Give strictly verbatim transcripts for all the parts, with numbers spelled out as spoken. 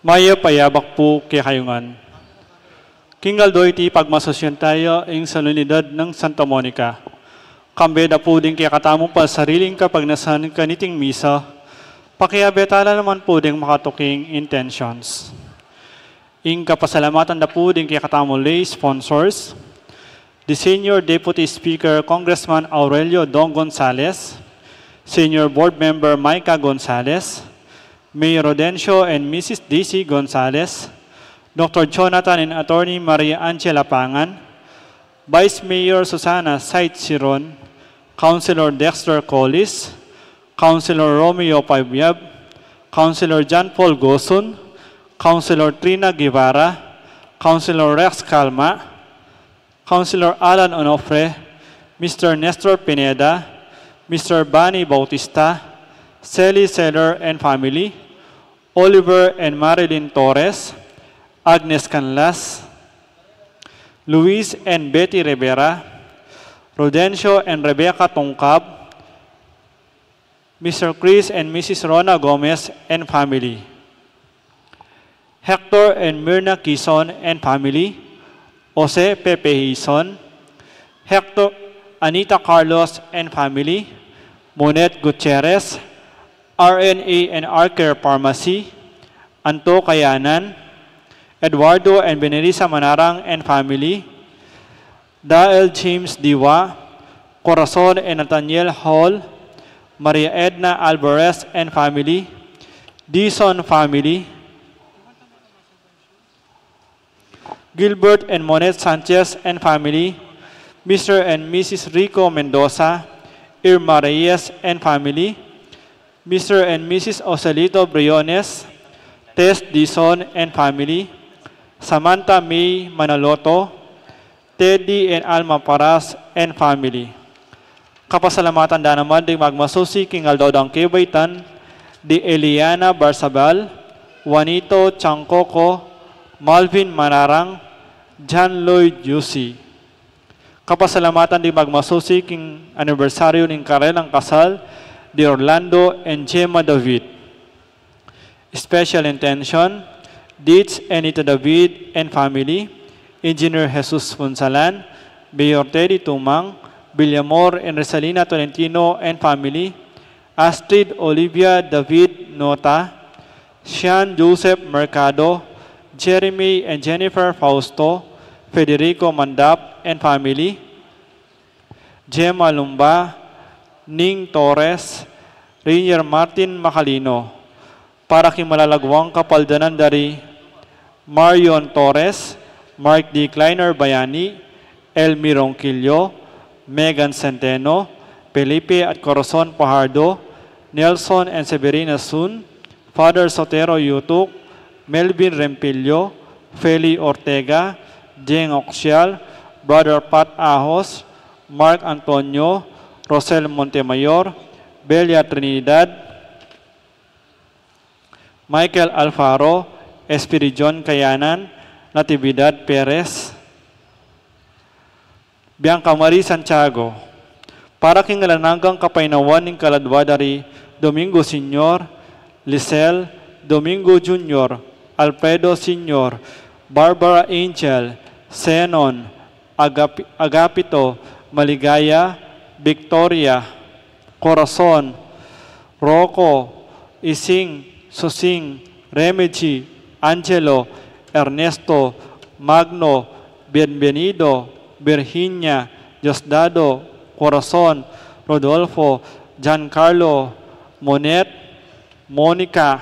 Mayap a yabak pu kekayu ngan. King aldo iti pagmasusyan taya ing solenidad nang Santa Monica. Kambe da pu ding kekatamung pasariling kapagnasan kaniting misa, pakiabe tala naman pu ding makatuking intentions. Ing kapasalamatan da pu ding kekatamung lay sponsors, the Senior Deputy Speaker, Congressman Aurelio Dong Gonzales, Senior Board Member Micah Gonzales, Mayor Rodencio and Missus Daisy Gonzales, Doctor Jonathan and Attorney Maria Angela Pangan, Vice Mayor Susana Sait Siron, Councilor Dexter Collis, Councilor Romeo Pabiab, Councilor John Paul Gosun, Councilor Trina Guevara, Councilor Rex Calma, Councilor Alan Onofre, Mister Nestor Pineda, Mister Bani Bautista, Sally Seller and family, Oliver and Marilyn Torres, Agnes Canlas, Luis and Betty Rivera, Rodencio and Rebecca Tungkab, Mister Chris and Missus Rona Gomez and family, Hector and Mirna Kison and family, Jose Pepe Hison, Hector, Anita Carlos and family, Monet Gutierrez, R N A and R Care Pharmacy, Anto Kayanan, Eduardo and Benelisa Manarang and family, Dael James Diwa, Corazon and Nathaniel Hall, Maria Edna Alvarez and family, Dison family, Gilbert and Monet Sanchez and family, Mister and Missus Rico Mendoza, Irma Reyes and family, Mister and Missus Ocelito Briones, Tess Dison and family, Samantha May Manaloto, Teddy and Alma Paras and family. Kapasalamatan da naman ding magmasusi king aldo dang kebaitan, di Eliana Barsabal, Juanito Changcoco, Malvin Manarang, John Lloyd Yusi. Kapasalamatan ding magmasusi king anibersaryu ning karelang kasal, di Orlando and Gemma David. Special intention, Dids Anita David and family, Engineer Jesus Punsalan, Mayor Teddy Tumang, Villamor and Resalina Tolentino and family, Astrid Olivia David Nota, Sean Joseph Mercado, Jeremy and Jennifer Fausto, Federico Mandap and family, Gemma Lumba, Ning Torres, Rainier Martin Macalino. Para king malalaguang kapaldanan dari Marion Torres, Mark D. Kleiner Bayani, Elmi Ronquillo, Megan Centeno, Felipe at Corazon Pajardo, Nelson and Severina Sun, Father Sotero Yutuk, Melvin Rempillo, Feli Ortega, Jeng Oxial, Brother Pat Ahos, Mark Antonio, Rosel Montemayor, Belia Trinidad, Michael Alfaro, Espiridion Kayanan, Natividad Perez, Bianca Marie Santiago. Para king alang anggang kapainawan ning kaladwa dari Domingo Senior, Lisel, Domingo Junior, Alfredo Senior, Barbara Angel, Zenon, Agap-, Agapito, Maligaya, Victoria, Corazon, Rocco, Ising, Susing, Remigi, Angelo, Ernesto, Magno, Bienvenido, Virginia, Diosdado, Corazon, Rodolfo, Giancarlo, Monet, Monica,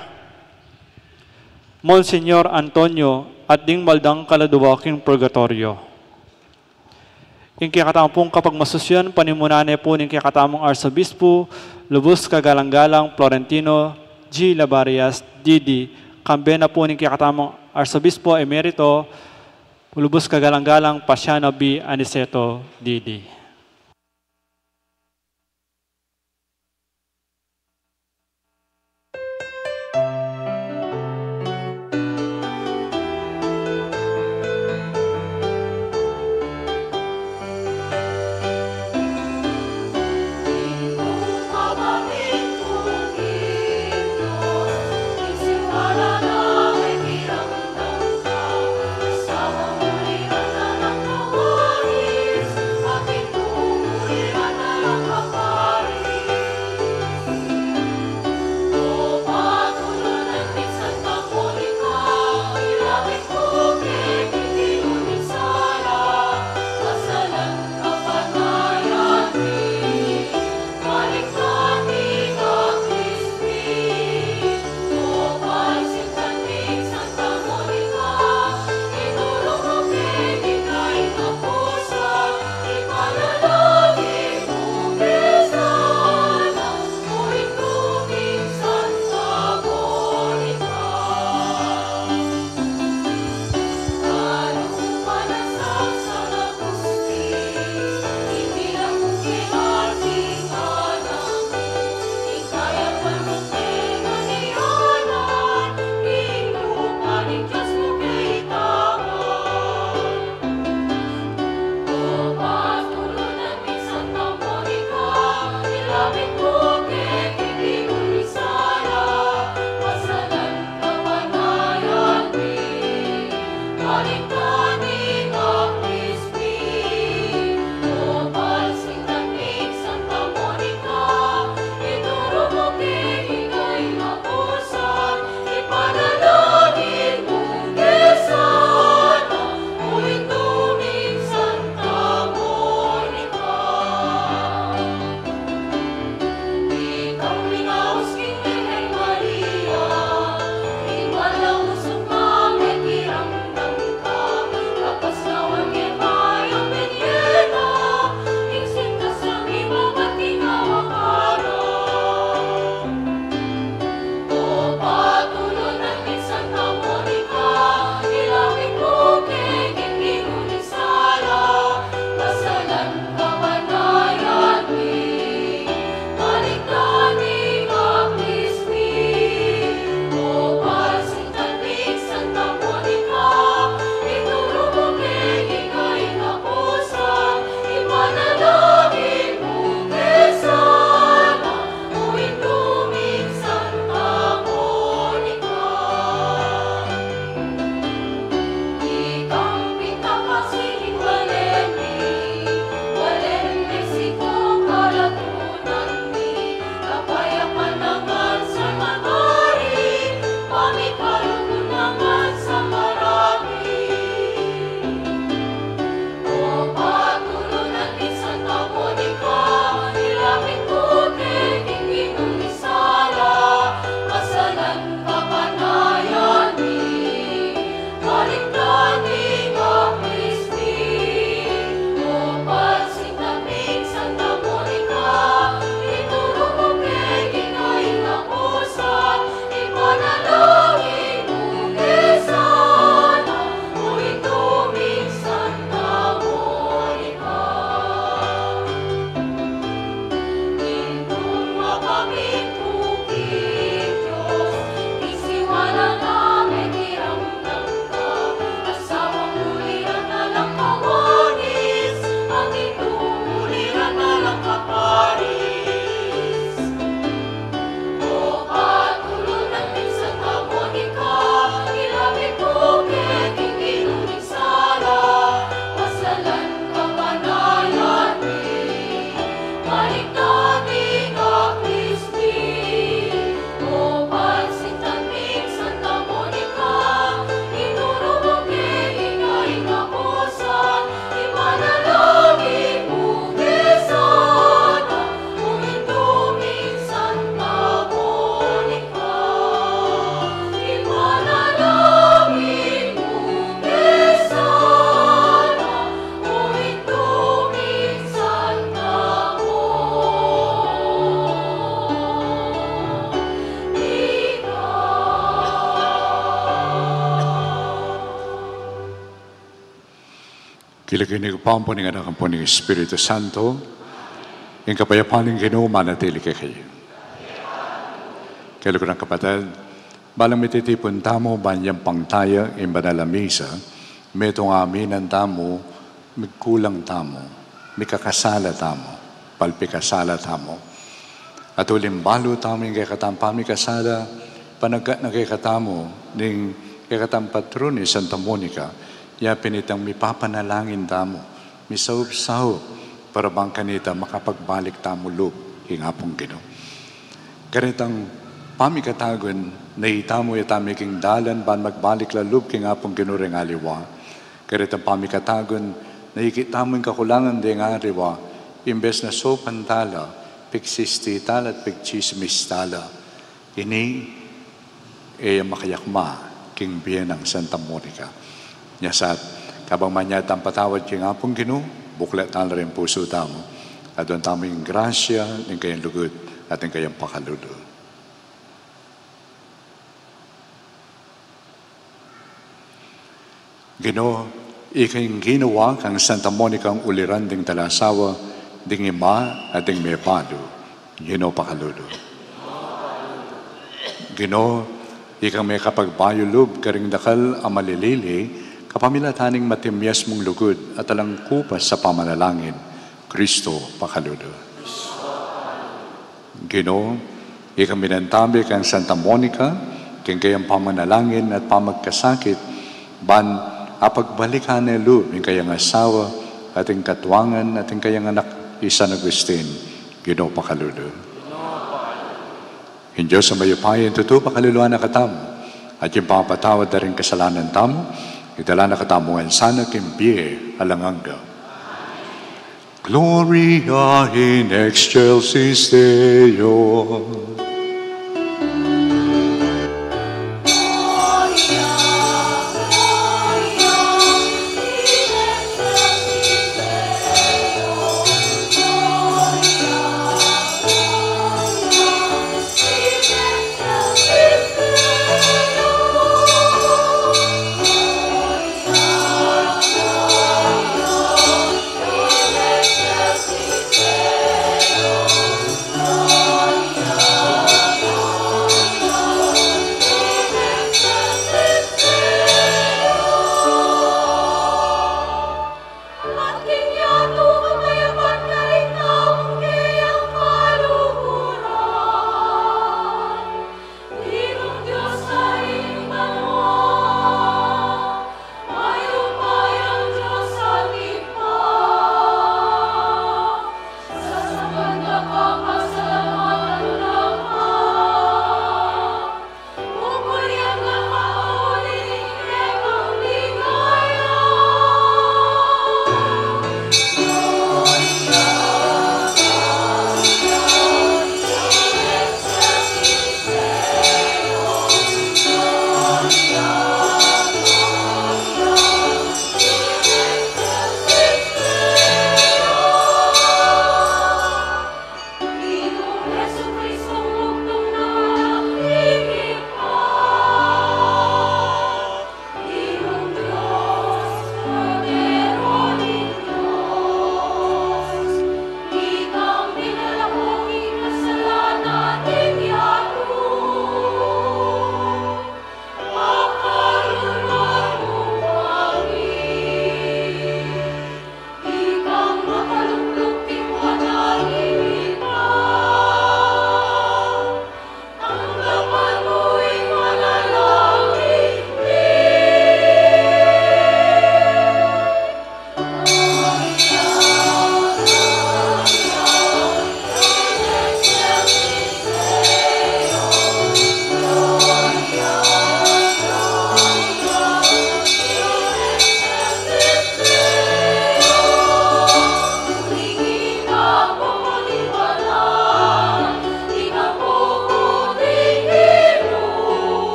Monsignor Antonio, at ding mal dang kaladwa king purgatoryo. Ing kekatamung kapagmasusian, panimunan ne pu ning kekatamung Arsobispo, lubus kagalang-galang Florentino G. Labarias, D D, kambe na pu ning kekatamung Arsobispo Emerito, lubus kagalang-galang Pasiano B. Aniceto, D D. King lagyu ning Ibpa, ampon ning Anak, ampon ning Espiritu Santo. Ing kapayapan ning Ginu manatili kekayu. Kekayu ngan, kapatad, balang mititipun tamu ban yampang taya ing banal a misa, metung aminan tamu, migkulang tamu, mikakasala tamu, palpikasala tamu. At uling balu tamu ing kekatang pamikasala, panagkat na kekatamu ning kekatang patron i Santa Monica, ya pin itang mipapanalangin tamu, misaup-saup, para bang kanita makapagbalik tamu lub king Apung Ginu. Karetang pamikatagun, nanu itamu ya tamu king dalan ban magbalik la lub king Apung Ginu reng aliwa. Karetang pamikatagun, nanu ikit tamu ing kakulangan deng aliwa, imbes na saupan tala, pigsisti tala at pigtsismis tala. Ini e ya makayakma king bie nang Santa Monica. Nya sa, kabang manyawad tamung patawad king Apung Ginu, buklat tala ring pusu tamu, aduan tamu ing grasya ning kayang lugud at ning kayang pakalulu. Ginu, ika ing ginawa kang Santa Monica uliran ding talasawa, ding ima, at ding mebalu. Ginu, pakalulu. Ginu, ika ing mekapagbayu lub karing dakal a malilili, kapamilatan ning matimyas mung lugud at alang kupas a pamanalangin. Kristo, pakalulu. Ginu, ika ing minantabe kang Santa Monica king kayang pamanalangin at pamagkasakit, ban apagbalikan ne lub ing kayang asawa at ing katuangan at ing kayang anak i San Agustin. Ginu, pakalulu. Ing Dios a mayupaya, ing tutu pakaluluan na katamu, at ing pamapatawad da ring kasalanan tamu, idala na katamu ngan sana king bie alang angga. Gloria in excelsis Deo.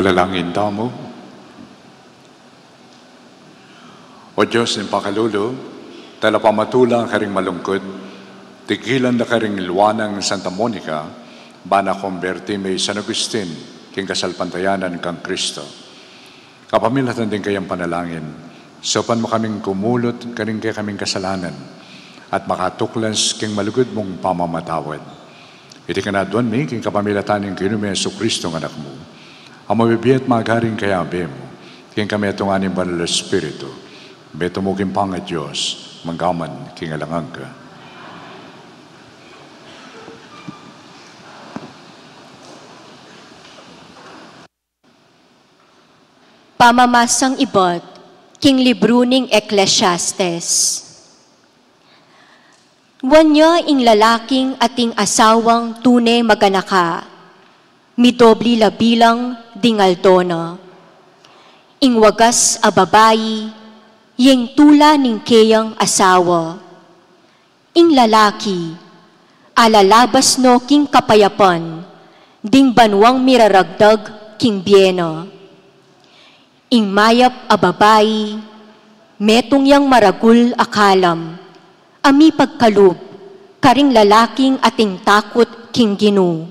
Dalangin tamu. O Dios ning pakalulu, talapamatula karing malungkut, tigilan da karing luanang Santa Monica, ban a komberti mi San Agustin king kasalpantayanan kang Kristo. Kapamilatan ding kayang panalangin, saupan mu kaming kumulut karing kekaming kasalanan, at makatuklas king malugud mung pamamatawad. Iti ing aduan mi king kapamilatan ning Ginu ming Jesucristo, Anak mu, a mabibie at magari king kayabe mu, king kametungan ning Banal a Espiritu, metung mu king pangaDios, mangga man king alang angga. Pamamasang ibat king libru ning Ecclesiastes. Nuan ya ing lalaking ating asawang tune maganaka, midobli la bilang ding aldo na. Ing wagas a babai, yeng tula ning keyang asawa. Ing lalaki, alalabas no king kapayapan, ding banuang miraragdag king bie na. Ing mayap a babai, metung yang maragul a kalam, a mipagkalub karing lalaking ating takut king Ginu.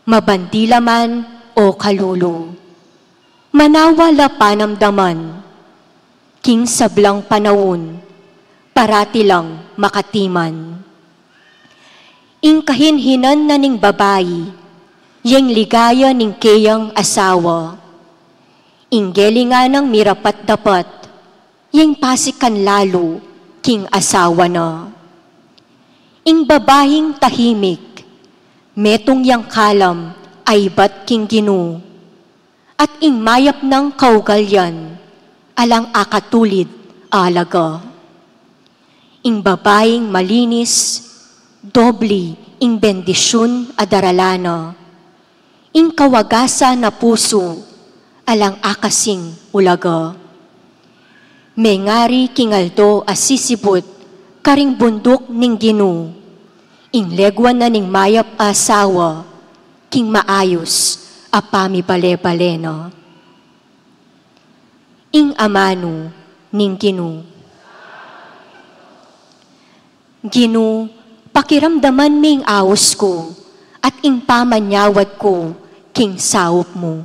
Mabandi la man o kalulu, manawa la panamdaman, king sablang panaun, parati lang makatiman. Ing kahinhinan na ning babai, yeng ligaya ning keyang asawa. Ing gelingan nang mirapat-dapat, yeng pasikan lalu king asawa na. Ing babaing tahimik, metung yang kalam a ibat king Ginu. At ing mayap nang kaugalian, alang akatulid alaga. Ing babaing malinis, dobli ing bendisyun a darala na. Ing kawagasan a pusu, alang akasing ulaga. Mengari king aldo a sisibut karing bunduk ning Ginu, ing leguan na ning mayap a asawa king maayus a pamibale-bale na. Ing amanu ning Ginu. Ginu, pakiramdaman me ing aus ku, at ing pamanyawad ku king saup mu.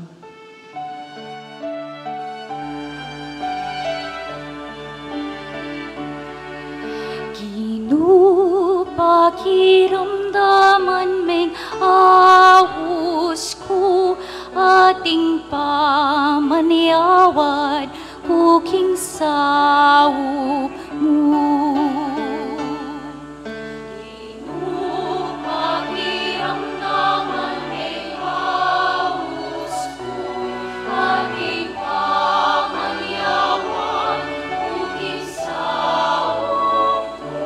Ginu, pakiramdaman me ing aus ku, at ing pamanyawad ku king saup mu. Ginu, pakiramdaman me ing aus ku, at ing pamanyawad ku king saup mu.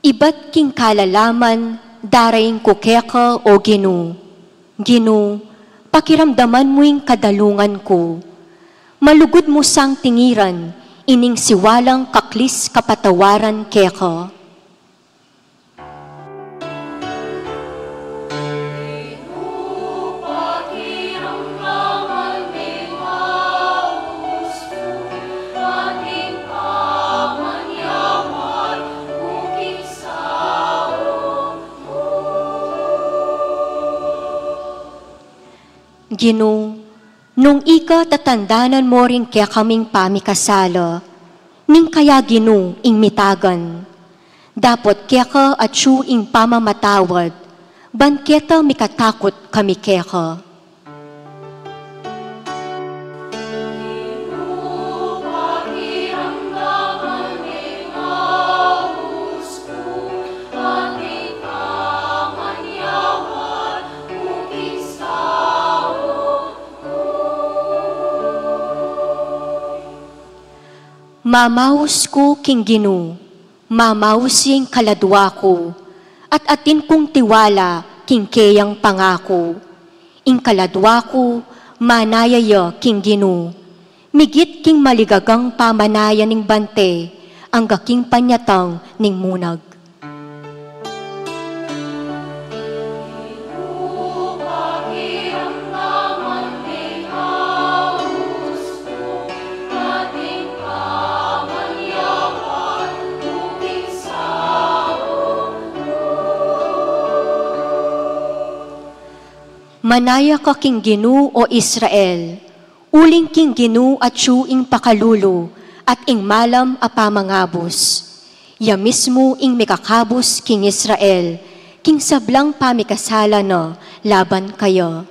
Ibat king kalalaman daraing ku keka, o Ginu. Ginu, pakiramdaman mu ing kadalungan ku. Malugud mu sang tingiran ining siwalang kaklis kapatawaran keka. Ginu, nung ika tatandanan mo ring kekaming pamikasala, ning kaya Ginu ing mitagan. Dapot keka atyu ing pamamatawad, ban keta mikatakut kami keka. Mamaus ku king Ginu, mamaus ya ing kaladua ku, at atin kung tiwala king keyang pangaku. Ing kaladua ku, manaya ya king Ginu, migit king maligagang pamanaya ning bante, angga king panyatang ning munag. Manaya ka king Ginu, o Israel, uling king Ginu atyu ing pakalulu at ing malam a pamangabus. Ya mismu ing mikakabus king Israel, king sablang pamikasala na laban kaya.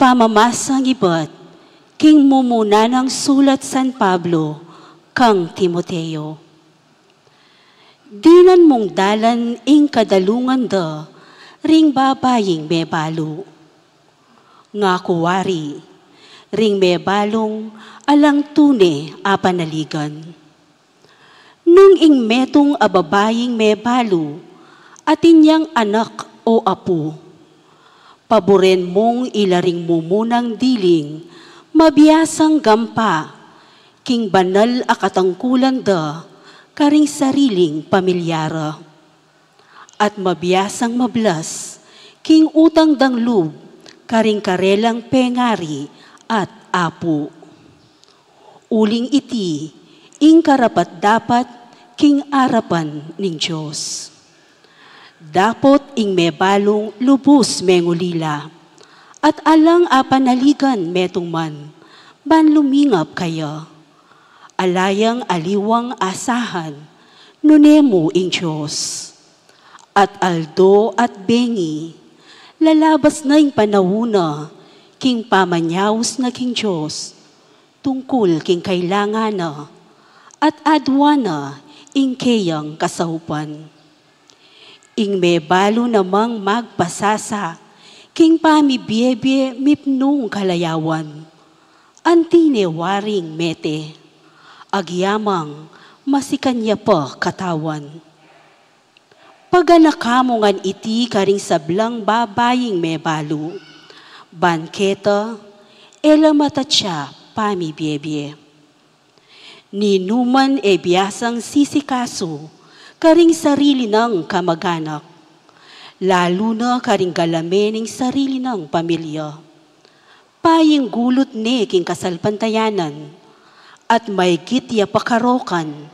Pamamasang ibat king mumuna nang sulat San Pablo kang Timoteo. Dinan mung dalan ing kadalungan da ring babaying mebalu. Ngaku wari, ring mebalung alang tune a panaligan. Nung ing metung a babaying mebalu, atin yang anak o apu, paburen mung ila ring mumunang diling mabiasang gampa king banal a katangkulan da karing sariling pamilya ra. At mabiasang mablas king utang dang lub karing karelang pengari at apu. Uling iti ing karapat-dapat king arapan ning Dios. Dapot ing mebalung lubus mengulila, at alang a panaligan metung man, ban lumingap kaya. Ala yang aliwang asahan, nune mu ing Dios. At aldo at bengi, lalabas na ing panaun na, king pamanyaus na king Dios, tungkul king kailangan na, at adwan na ing keyang kasaupan. Ing mebalu namang magpasasa, king pamibiebie mipnung kalayawan. Anti ne waring mete, agyamang masikan ya pa katawan. Paganaka mu ngan iti karing sablang babaying mebalu, ban keta e la matatya pamibiebie. Ninuman e biasang sisikasu karing sarili nang kamaganak, lalu na karing galame ning sarili nang pamilya. Payinggulut ne king kasalpantayanan, at maigit ya pakarokan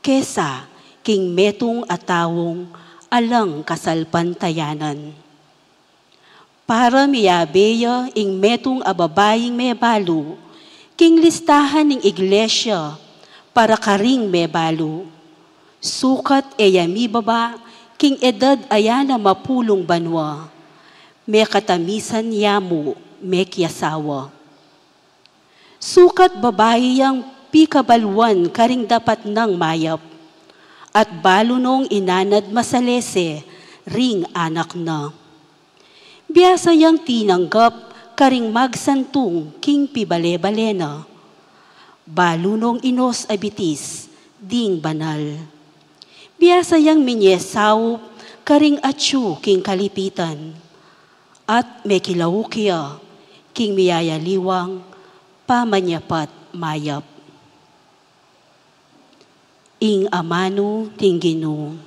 kesa king metung a taung alang kasalpantayanan. Para miyabe ya ing metung a babaying mebalu king listahan ning iglesia para karing mebalu. Sukat e ya mibaba king edad a yana mapulung banua, mekatamisan ya mu mekiasawa. Sukat babai yang pikabaluan karing dapat nang mayap, at balu nong inanad masalese ring anak na. Biasa yang tinanggap karing magsantung king pibale-bale na. Balu nong inos a bitis ding banal. Biasa yang minyesaup karing atyu king kalipitan, at mekilauk ya king miyayaliwang pamanyapat mayap. Ing amanu ning Ginu.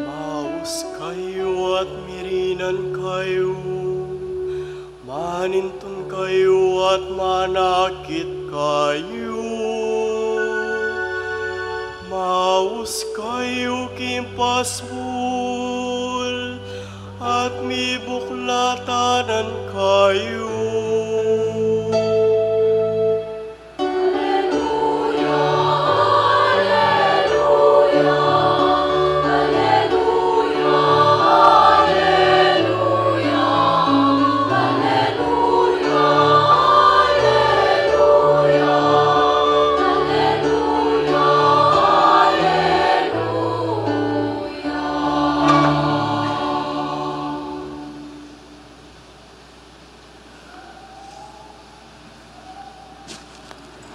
Maus kayu at mirinan kayu, manintun kayu at manakit kayu. Maus kayu king pasbul at mibuklatanan kayu.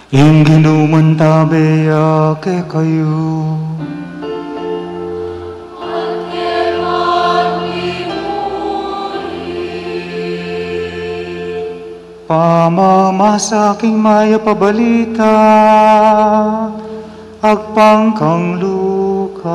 Ing Ginu mantabe ya kekayu. Pamamasa king Mayap a Balita agpang kang Lucas.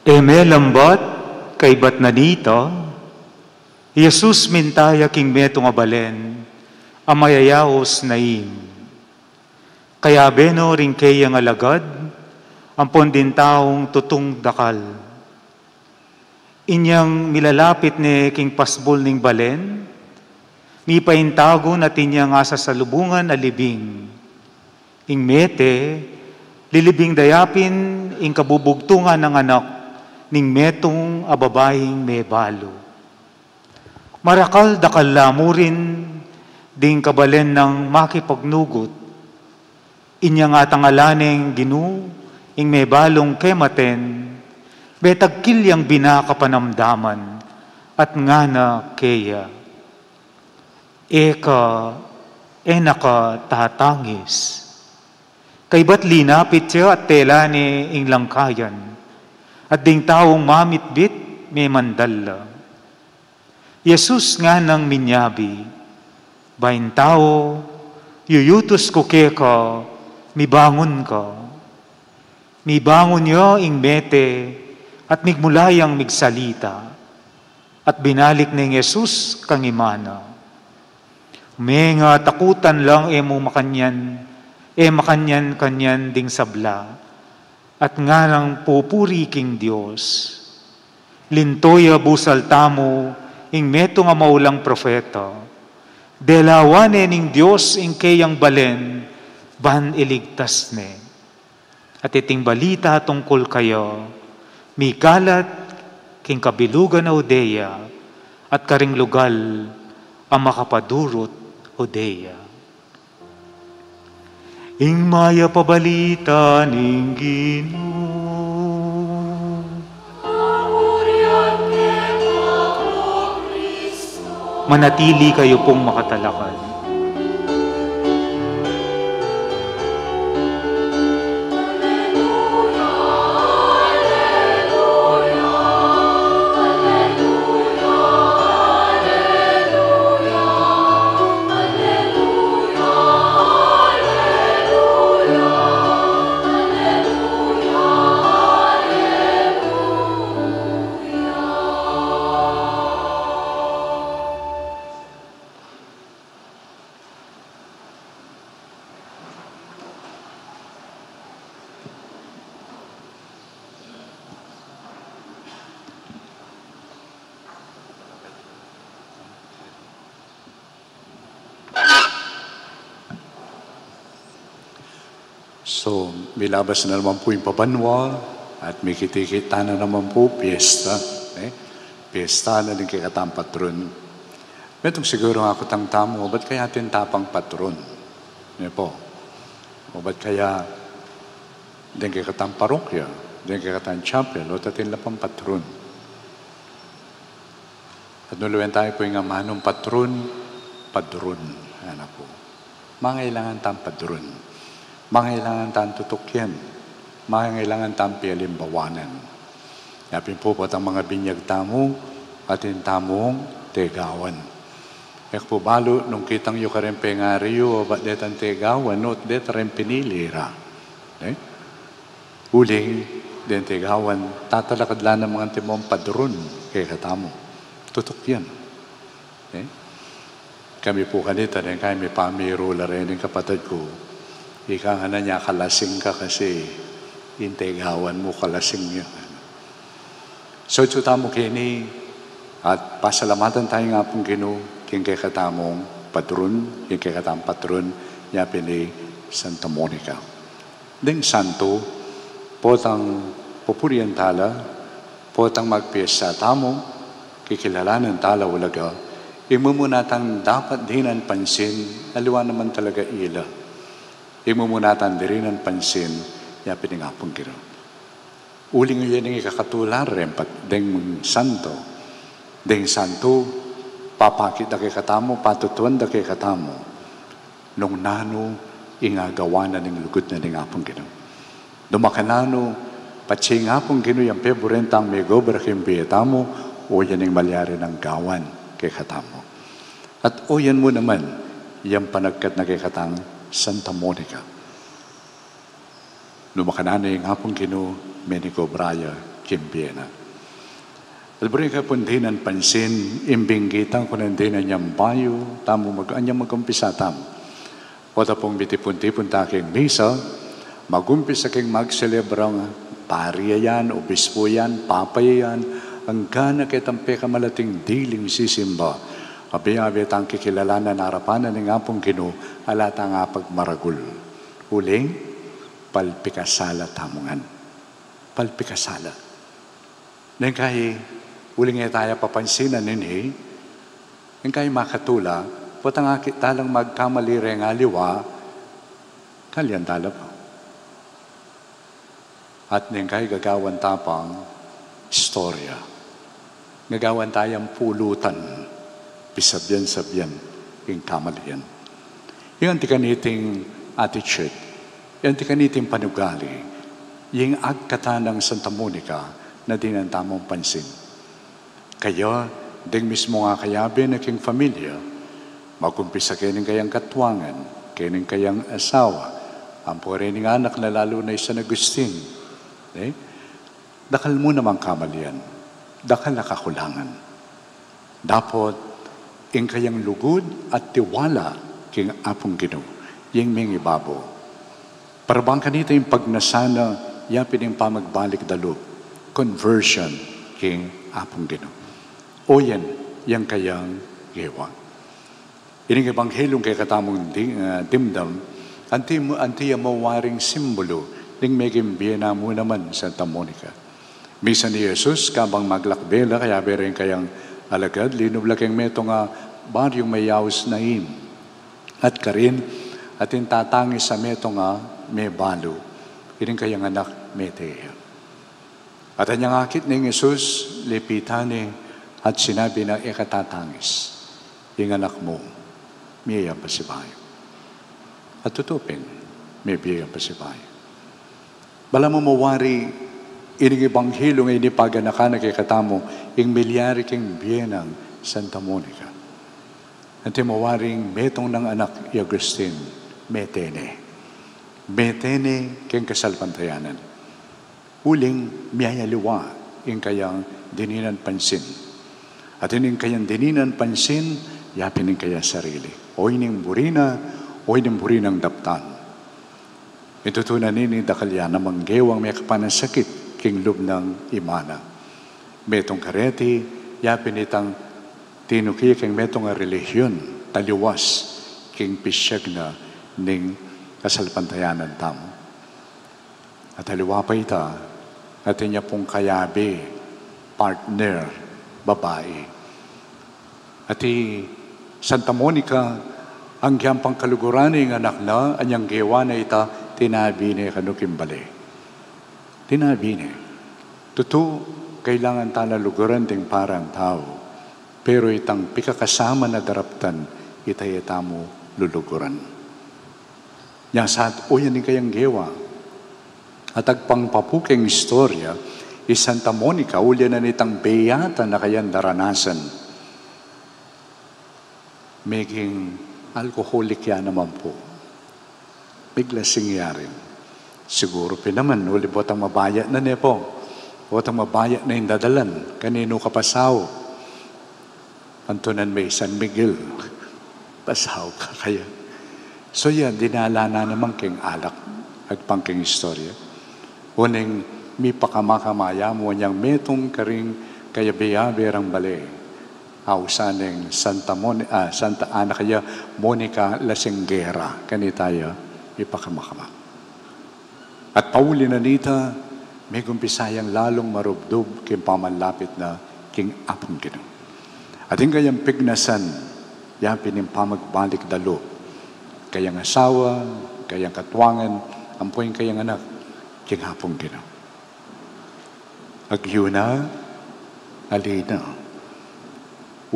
E me lambat, kaybat na nita, i Jesus minta ya king metung a balen a mayayaus Nain. Kayabe no ring keyang alagad ampon ding taung tutung dakal. Inyang milalapit ne king pasbul ning balen, mipaintagun at inyang asasalubungan a libing. Ing mete, lilibing da ya pin ing kabubugtungan nang anak ning metung a babaing mebalu. Marakal dakal la mu rin ding kabalen nang makipagnugut. Inyang atangalan neng Ginu ing mebalung kematen, metagkil yang bina kapanamdaman at ngana keya, "E ka, e na ka tatangis." Kaybat linapit ya at tela ne ing langkayan, at ding taung mamitbit memandal la. Jesus nganang minyabi, "Baing tau, yuyutus ku keka, mibangun ka." Mibangun ya ing mete at migmula yang migsalita. At binalik neng Jesus kang ima na, "Menga takutan lang e mu makanyan, e makanyan-kanyan ding sabla, at nganang pupuri king Dios." Linto ya busal tamu ing metung a maulang propeta. Delawan ne ning Dios ing keyang balen ban iligtas ne. At iting balita tungkul kaya mikalat king kabilugan a Judea at karing lugal a makapadurut Judea. Ing Mayap a Balita ning Ginu. Manatili kayu pung makatalakad. So, milabas na naman pu ing pabanua, at mikit-ikit tana naman pu, piyesta, eh? Piyesta na ning kekatang patron. Metung siguru akutang tamu, o ba't kaya atin tapang patron? Ne pu? O ba't kaya deng kekatang parokya, deng kekatang chapel, o atin la pang patron? At nung lawen tamu pu ing amanung patron, padron, anak ku. Mangailangan tang padron. Mangailangan tang tutukyan. Mangailangan tang pialimbawanan. Yapin pu, potang mangabinyag tamu, atin tamung tegawan. E ku pu balu, nung kitang yu kareng pengari yu, o ba't detang tegawan, o deta reng pinili ra. Eh? Uling, deng tegawan, tatalakad la namang antimong padron kekatamu. Tutukyan. Eh? Kami pu kanita, deng kami pamiru la reng kapatad ku. Ika ngana ne, kalasing ka kasi ing tegawan mu kalasing ya. So, atsu tamu keni, at pasalamatan taya ing Apung Ginu, king kekatamung padron, king kekatang patron, nya pin i Santa Monica. Deng santo, potang pupurian tala, Potang magpiesta tamu, kikilalanan tala ulaga, ing mumuna tang dapat dinan pansin, aliwa naman talaga ila. Ing mumuna tang dirinan pansin, yapin ing Apung Ginu. Uling yan ing ikakatula reng pat, deng santo. Deng santo, papakit da kekatamu, patutuan da kekatamu nung nanu ing agawa na ning lugud na ning Apung Ginu. Nung makananu, patse ing Apung Ginu yang peburen tang megobra king bie tamu, o yan ing malyari nang gawan kekatamu. At o yan mu naman, yang panagkat na kekatang Santa Monica. Nung makananu ing Apung Ginu, menigobra ya king bie na. At buri ka pung dinan pansin, imbinggitan ku nang dinan yang bayu, tamu mag-, anyang mag-umpisa tamu. O ta pung mitipun-tipun ta king misa, mag-umpisa king magselebrang pari yan, obispo yan, papa yan, angga na ketang pekamalating diling sisimba. Abe-abe tang kikilalanan arapan na ning Apung Ginu, ala tang apagmaragul. Uling, palpikasala tamu ngan. Palpikasala. Neng kai, uling e taya papansinan ini, neng kai makatula, potang akit talang magkamali reng aliwa, kalyan tala pa. At neng kai gagawan ta pang istorya. Gagawan tayang pulutan, pisabyan-sabyan ing kamalian. Ing anti kaniting attitude, ing anti kaniting panugali, ing agkatan nang Santa Monica na dinan tamung pansin. Kaya, deng mismung akayabe na king familia, mag-umpisa keni kayang katuangan, keni kayang asawa, ampo reni ing anak na lalu na i San Agustin. Eh? Dakal mu namang kamalian, dakal a kakulangan. Dapot, ing kayang lugud at tiwala king Apung Ginu, yang mengibabo. Para bang kanita ing pagnasa na, yapin ing pamagbalik da lub, conversion king Apung Ginu. O yan, yang kayang gewa. Ining ebanghelyo kekatamung di-, ah, dimdam, anti, anti ya mawaring simbulu ning meging bie na mu naman Santa Monica. Misan i Jesus, kabang maglakbe la, kayabe reng kayang alagad, linub la keng metung a baryung mayaus Nain. At karin, atin tatangis a metung a mebalu, ining kayang anak mete ya. At anyang akit neng Jesus, lipitan ne, at sinabi na, e ka tatangis, ing anak mu, mie yang pasibayu. At tutu pin, mebie yang pasibayu. Balamu mawari ining ebanghelyo a ini paganakan na kekatamu, ing milyari king bie nang Santa Monica. Anti mawaring metung nang anak i Agustin, mete ne. Mete ne keng kasalpantayanan. Uling miyayaliwa ing kayang dininan pansin. At ining kayang dininan pansin, yapin ing kayang sarili. O ining buri na, o ining buri nang daptan. Ing tutu na nini dakal ya namang gewang mekapanasakit king lub nang ima na. Metung kareti, yapin itang tinuki keng metung a relihiyon, taliwas king pisyag na ning kasalpantayanan tamu. At aliwa pa ita, atin ya pung kayabe, partner, babai. At i Santa Monica, agyang pangkaluguran ne ing anak na, anyang gewa na ita, tinabi ne kanu king bale. Tinabi ne. Tutu, kailangan ta na luguran ding parang tau. Pero itang pikakasama na daraptan, ita ya tamu luluguran. Nya sa, o yan ing kayang gewa. At agpang pa pu keng istorya, i Santa Monica, uli na nitang beyata na kayang daranasan. Meging alcoholic ya naman pu. Meglasing ya rin. Siguru pin naman, uli botang mabaya na ne pu. Botang mabaya na ing dadalan, kaninu ka pasau. Antunan me i San Miguel. Pasau ka kaya. So ya, dinala na naman keng alak, agpang keng istorya. Uling mipakamakama ya mu anyang metung karing kayabe-yabe rang bale. Ausan neng Santa Mon-, ah, Santa Ana kaya Monica Lasinggera. Kanita ya, mipakamakama. At pauli na nita, Megumpisa yang lalung marubdub king pamanlapit na king Apung Ginu. Atin kayang pignasan, yapin ing pamagbalik da lub kayang asawa, kayang katuangan, ampo ing kayang anak, king Apung Ginu. Agyu na, ali na.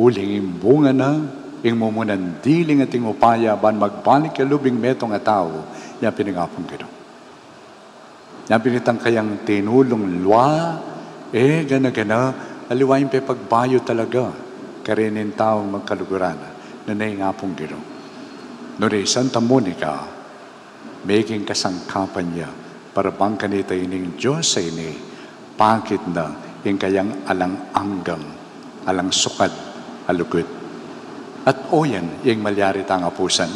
Uling ing bunga na, ing mumunang diling ating upaya ban magbalik ya lub ing metung a tau, yapin ing Apung Ginu. Yapin itang kayang tinulung lua, e gana-gana, aliwa ing pepagbayu talaga karin ing taung magkaluguran na, nune ing Apung Ginu. Nune i Santa Monica, meging kasangkapan ya para bang kanita ining Dios a ini, pakit na ing kayang alang anggang, alang sukad a lugud. At oyan ing malyari tang apusan.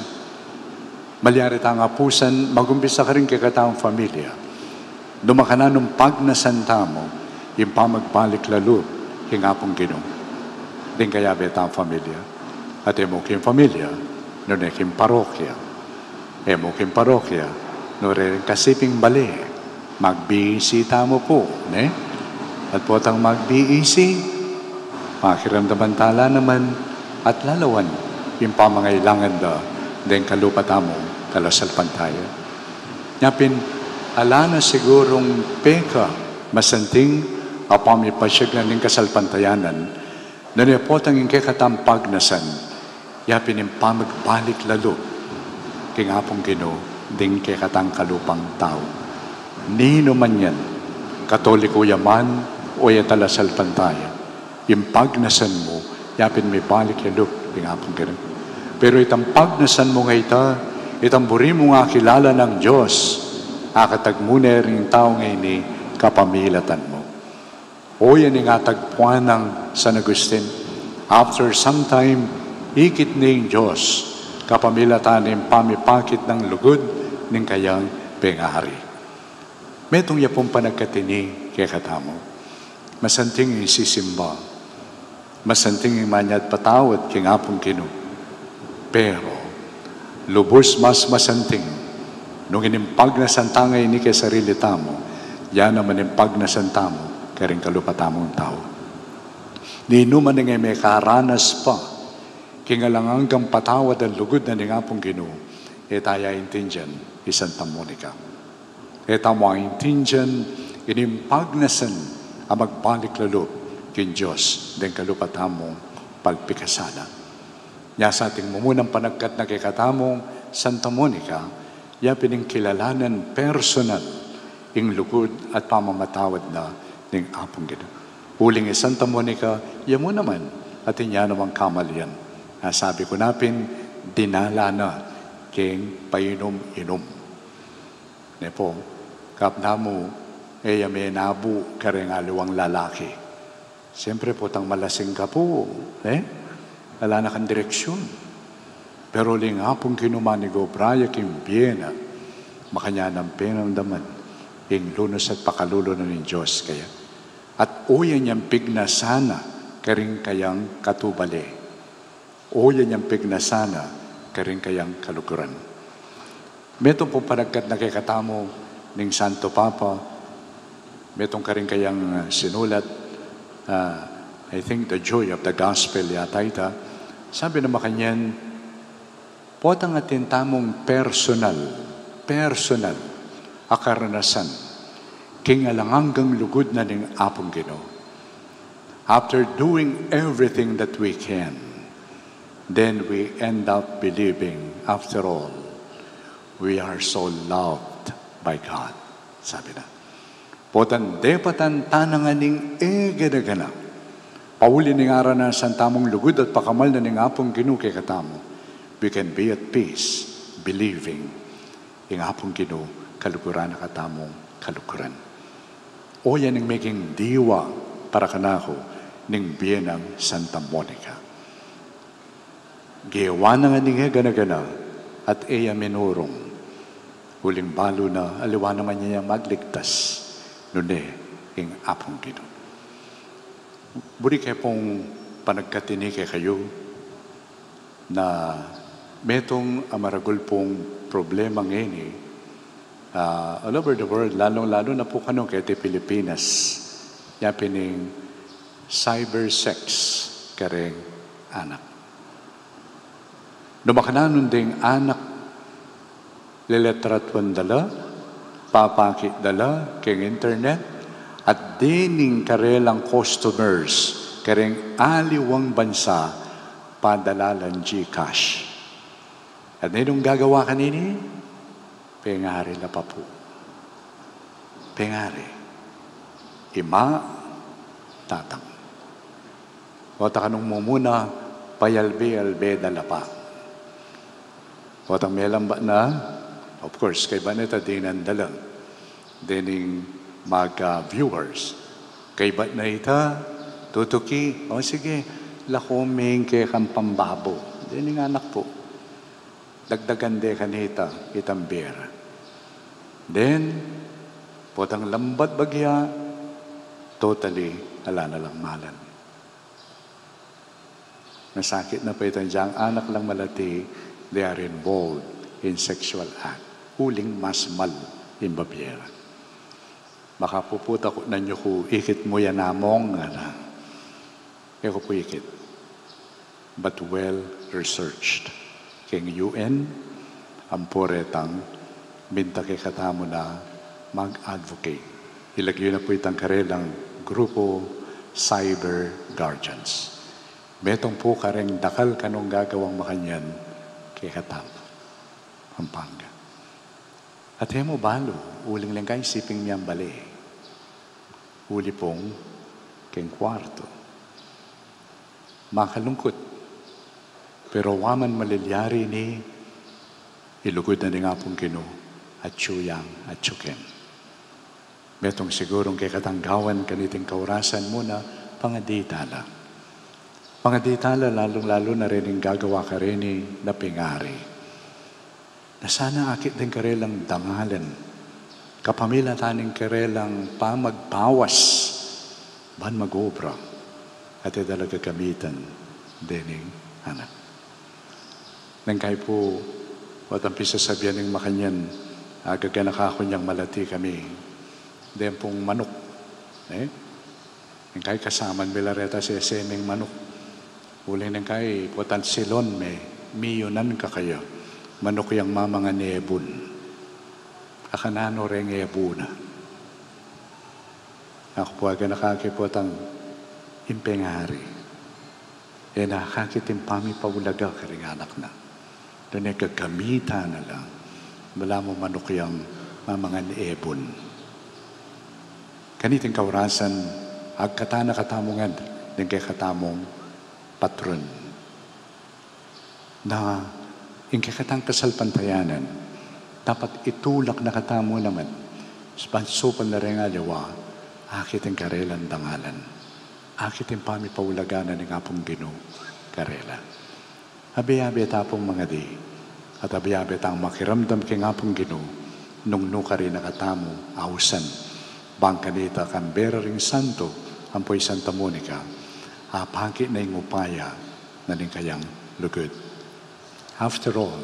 Malyari tang apusan, magumpisa karin kekatang familia. Nung makananu pagnasan tamu ing pamagbalik la lub king Apung Ginu, ding kayabe tang familia, at e mu king familia, nune king parokya. E mu king parokya, nune king kasiping bale. Mag-B E C tamu pu, ne? At potang mag-B E C, makiramdaman tala naman at lalawan ing pamangailangan da deng kalupa tamung talasalpantaya. Nyapin, ala na sigurung peka masanting a pamipasiag na ning kasalpantayanan, nune potang ing kekatang pagnasan, yapin ing pamagbalik la lub king Apung Ginu ding kekatang kalupang tau. Ninu man yan, Katoliko ya man o ya talasalpantaya, ing pagnasan mu, yapin mibalik ya lub king Apung Ginu. Pero itang pagnasan mung ita, itang buri mung akilala nang Dios, akatag mu ne ring tau ngeni kapamilatan mu. Oyan ing atagpuan nang San Agustin. After some time, ikit ne ing Dios kapamilatan ning pamipakit nang lugud ning kayang pengari. Metung ya pung panagkatini kekatamu. Masanting ing sisimba. Masanting ing manyad patawad king Apung Ginu. Pero, lubus mas masanting nung ining pagnasan ta ngeni king sarili tamu, ya naman ing pagnasan tamu karing kalupa tamung tau. Ninu man ing e mekaranas pa king alang anggang patawad a lugud na ning Apung Ginu, e ta ya aintindian i Santa Monica. E tamu aintindian ining pagnasan a magbalik la lub king Dios deng kalupa tamung palpikasala. Nya sa ating mumunang panagkat na kekatamung Santa Monica, yapin ing kilalanan personal ing lugud at pamamatawad na ning Apung Ginu. Uling i Santa Monica, ya mu naman, atin ya namang kamalian. Nasabi ku na pin, dinala na king painum-inum. Ne pu, kapwa mu, e ya menabu kareng aliwang lalaki. Siyempre, potang malasing ka pu, ne? Ala na kang direksyun. Pero uling Apung Ginu manigobra ya king bie na, makanyan nang penamdaman ing lunus at pakalulu na ning Dios kaya. At oyan yang pignasan na karing kayang katubale. Oyan yang pignasan na karing kayang kaluguran. Metung pung panagkat na kekatamu ning Santo Papa, metung karing kayang, ah, sinulat, ah, I think The Joy of the Gospel yata ita. Sabi na makanyan, potang atin tamung personal, personal a karanasan king alang anggang lugud na ning Apung Ginu. After doing everything that we can, then we end up believing, after all, we are so loved by God. Sabi na. Potang depatan ta na ngan ing e gana-gana, pauli ning aranasan tamung lugud at pakamal na ning Apung Ginu kekatamu, we can be at peace, believing ing Apung Ginu kaluguran na katamung kaluguran. Oyan ing meging diwa para kanaku ning bie nang Santa Monica. Gewa na ngan ing e gana-gana at e ya minurung. Uling balu na aliwa naman ya magligtas, nune ing Apung Ginu. Buri ke pung panagkatini kekayu na metung a maragul pung problema ngeni Ah, all over the world, lalung-lalu na pu kanu keti Pilipinas, ya pin ing cyber sex kareng anak. Nung makananu ding anak, leletratuan da la, papakit da la keng internet, at dening karelang customers kareng aliwang bansa, padala lang GCash. At ninung gagawa kanini? Pengari la pa pu. Pengari. Ima, tatang. Pota kanung mumuna, payalbe-albe da la pa. Potang melambat na, of course, kaybat na ita dinan da la dening mag, ah, viewers. Kaybat na ita, tutuki, o sige, laku me ing kekang pambabo. Dening anak pu. Dagdagan de kanita itang beer. Then, potang lambat bagya, totally, ala na lang malan. Masakit na pa itang dyang anak lang malati, they are involved in sexual act. Uling mas mal ing babiera. Makapuputa ku na nyo ku ikit mu yan, Among, ngana. E ku pu ikit. But well researched. Keng U N, ampo retang minta kekatamu na mag-advocate. Ilagyu na pu itang karelang grupo, Cyber Guardians. Metung pu kareng dakal kanung gagawang makanyan kekatamu. Pampanga. At e mu balu, uling leng kai siping miang bale. Uli pung keng kuartu. Makalungkut. Pero wa man malilyari ini, ilugud na ning Apung Ginu, atyu yang, atyu ken. Metung sigurung kekatang gawan kaniting kaurasan mu na pangadi tala. Pangadi tala lalung-lalu na rening gagawa kareni na pengari. Na sana akit deng karelang dangalan, kapamilatan ning karelang pamagbawas, ban mag-obra, at e da la gagamitan dening anak. Neng kai pu, potang pisasabian ning makanyan, agaganaka ku nyang malati kami, deng pung manuk, e? Neng kai kasaman mi la reta sese ming manuk. Uling neng kai potang silon me, miyunan ka kaya. Manuk yang mamangan ebun. Akananu reng ebun na? Aku pu aganaka ke potang ing pengari. E na akakit ing pamipaulaga karing anak na. Nune gagamitan na la, balamu manuk yang mamangan ebun. Kaniting kaurasan, agkatan na katamu ngan deng kekatamung patron. Na ing kekatang kasalpantayanan, dapat itulak na katamu naman, ban supal na reng aliwa, akit ing karelang dangalan, akit ing pamipaulaga na ning Apung Ginu karela. Abe-abe ta pung mangadi, at abe-abe tang makiramdam king Apung Ginu, nung nukarin na katamu ausan, bang kanita kambe ra ring santo, ampo i Santa Monica, apakit na ing upaya na ning kayang lugud. After all,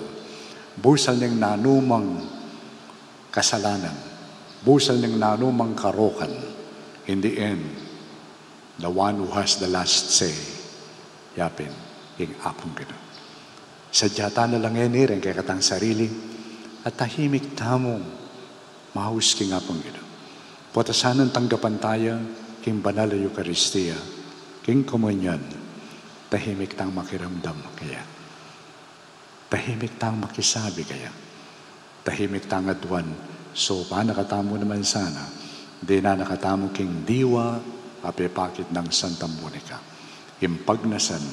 busal ning nanumang kasalanan, busal ning nanumang karokan, in the end, the one who has the last say, yapin ing Apung Ginu. Sadya ta na la ngeni reng kekatang sarili, at tahimik tamung maus king Apung Ginu. Pota sanang tanggapan taya king banal a Eukaristia, king komunyon, tahimik tang makiramdam kaya. Tahimik tang makisabi kaya. Tahimik tang aduan, soba na katamu naman sana, dinan na katamu king diwa a pepakit nang Santa Monica. Ing pagnasan,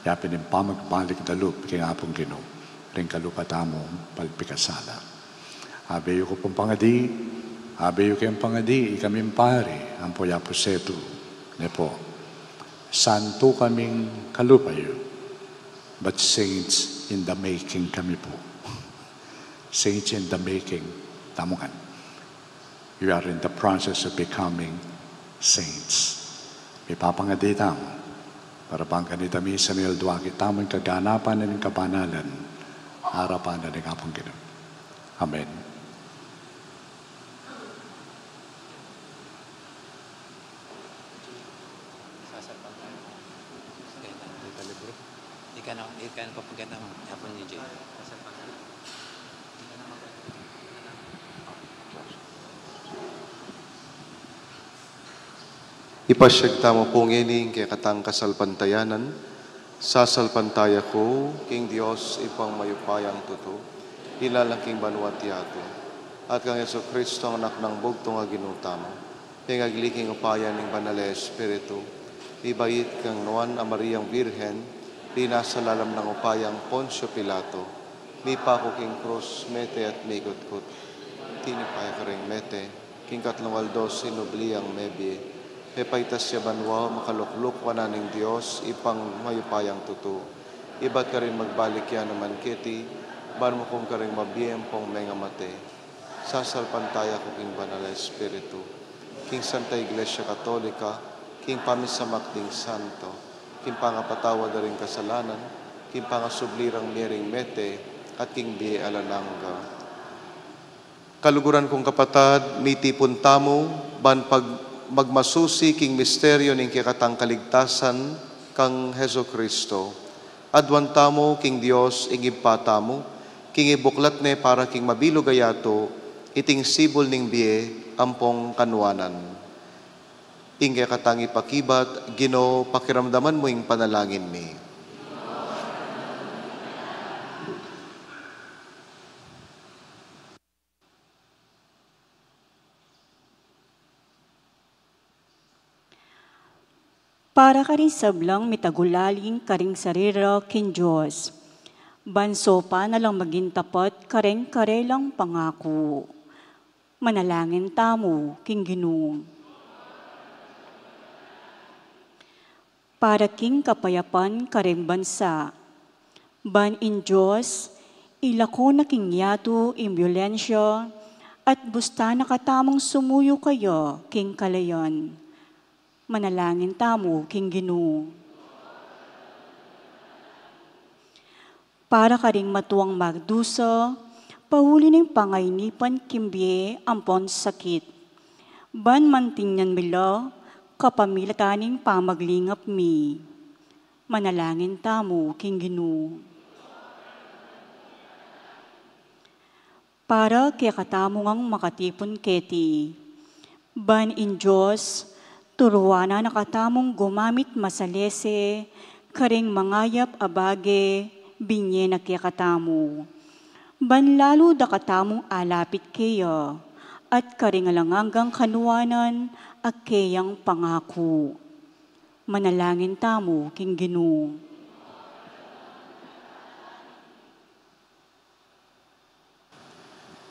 yapin ing pamagbalik dalub king Apung Ginu, ring kalupa tamung palpikasala. Abe yu ku pung pangadi, abe yu keng pangadi, ikaming pari, ampo i Apu Setu, ne pu. Santu kaming kalupa yu, but saints in the making kami pu. Saints in the making tamu ngan. You are in the process of becoming saints. Mipapangadi tamu, para bang kanita misan ing aldo akit tamu ing kaganapan na ning kabanalan, arapan na ning Apung Ginu. Amen. Ano, ikan ko pagkatang hapon ni Jay. Ipasyag tamu pu ngeni ing kekatang kasalpantayanan. Sasalpantaya ku king Dios Ibpang mayupayang tutu, ilalang king banua't yatu, at kang Jesucristo, Anak nang bugtung a Ginu tamu, pengagli king upaya ning Banal a Espiritu, mibait kang Nuan a Mariang Birhen, linasa lalam nang upayang Poncio Pilato, mipaku king krus, mete at mikutkut. Tinipa ya karing mete, king katlung aldo sinubli yang mebie, pepaitas ya banua, makalukluk wanan ning Dios Ibpang mayupayang tutu. Ibat karin magbalik ya naman keti, ban mukum karing mabie ampong mengamate. Sasalpantaya ku king Banal a Espiritu, king Santa Iglesia Katolika, king pamisamak ding santo, king pangapatawad da ring kasalanan, king pangasubli rang mie ring mete, at king bie alang angga. Kaluguran kung kapatad, mitipun tamu ban pag-, magmasusi king misteryo ning kekatang kaligtasan kang Jesucristo. Aduan tamu king Dios ing Ibpa tamu, king ibuklat ne para king mabilug a yatu iting sibul ning bie ampong kanuanan. Ing kekatang ipakibat, Ginu, pakiramdaman mu ing panalangin mi. Para karing sablang mitagulaling karing sarili ra king Dios, ban saupan na lang maging tapat karing karelang pangaku. Manalangin tamu king Ginu. Para king kapayapan karing bansa, ban ing Dios ilako na king yatu ing biolensya, at busta na katamung sumuyu kaya king kalayan. Manalangin tamu king Ginu. Para karing matuang magdusa, pauli ning pangainipan king bie ampon sakit, ban mantingnan mi la kapamilatan ning pamaglingap mi. Manalangin tamu king Ginu. Para kekatamu ngang makatipun keti, ban ing Dios turuan na katamung gumamit masalese karing mangayap a bage binie na kekatamu, ban lalu da katamung alapit keya, at karing alang anggang kanuanan a keyang pangaku. Manalangin tamu king Ginu.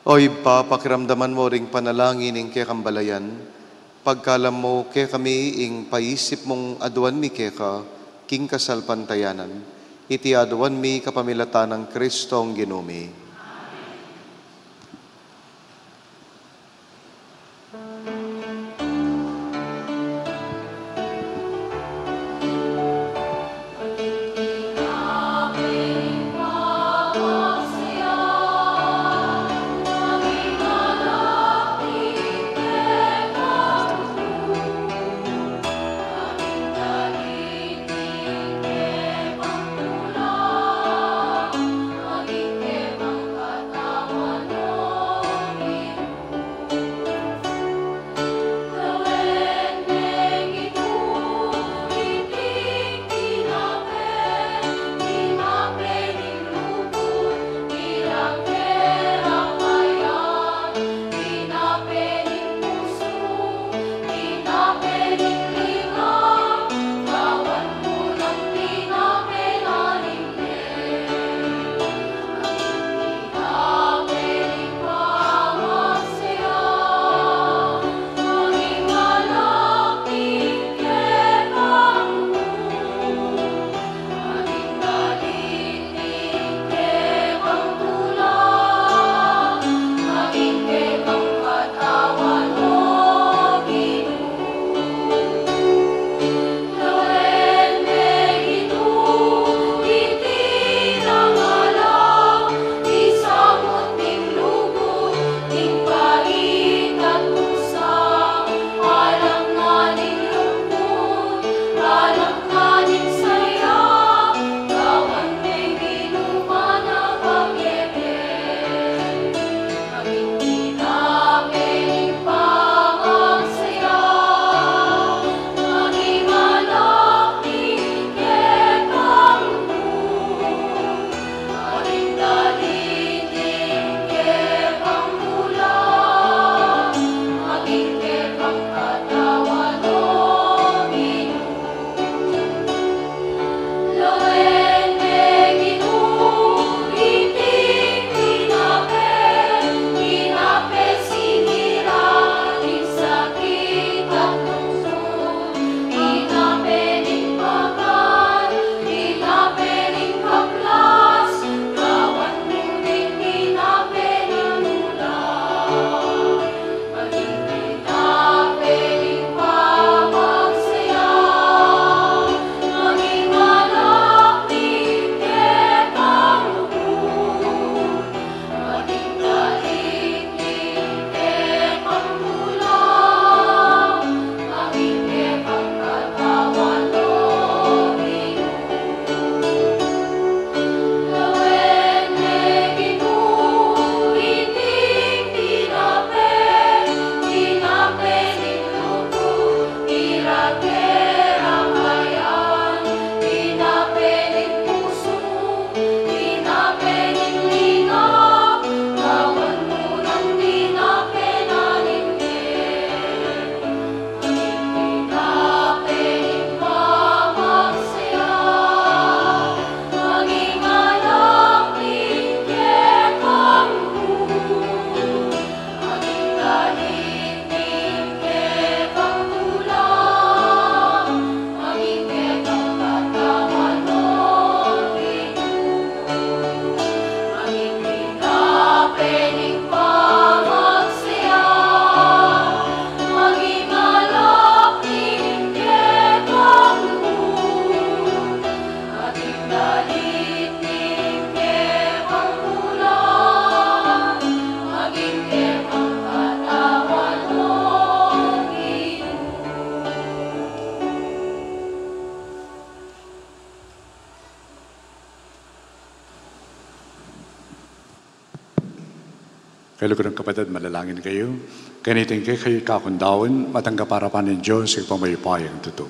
O Ibpa, pakiramdaman mu ring panalangin ning kekang balayan, pagkalam mu kekami ing paisip mung aduan mi keka king kasalpantayanan. Iti aduan mi kapamilatan nang Kristong Ginu mi. Belugurang kapatad, manalangin kayu. Kaniting kekayu ikakung daun, matanggap arapan ning Dios, Ibpang mayupayang tutu.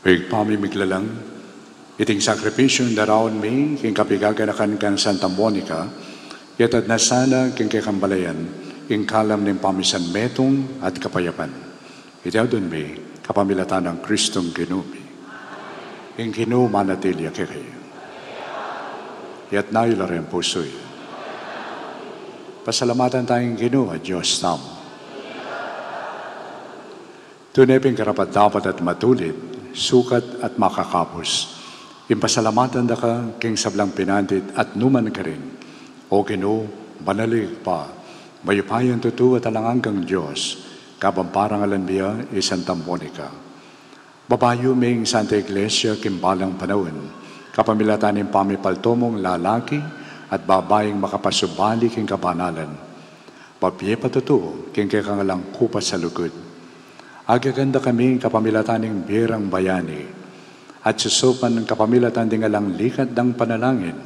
Ibpa mi miglalang, iting sakripisyung daraun mi king kapigaganakan kang Santa Monica, yatad na sana king kekang balayan ing kalam ning pamisan metung at kapayapan. Iti adwan mi kapamilatan nang Kristong Ginu mi. Ing Ginu manatili ya kekayu. Itas yu la ring pusu yu. Pasalamatan taya ing Ginu a Dios tamu. Tune pin karapat-dapat at matulid, sukat at makakapus, ing pasalamatan da ka king sablang pinandit at nu man karin, O Ginu, banal a Ibpa, mayupayang tutu at alang anggang Dios, kabang parangalan mi ya i Santa Monica. Babayu ming Santa Iglesia king balang panaun, kapamilatan ning pamipalto mung lalaki at babaing makapasubali king kabanalan, mabie pa tutu king kekang alang kupas a lugud. Agaganda kami kapamilatan ning bie rang bayani, at susupan kapamilatan ding alang likat dang panalangin,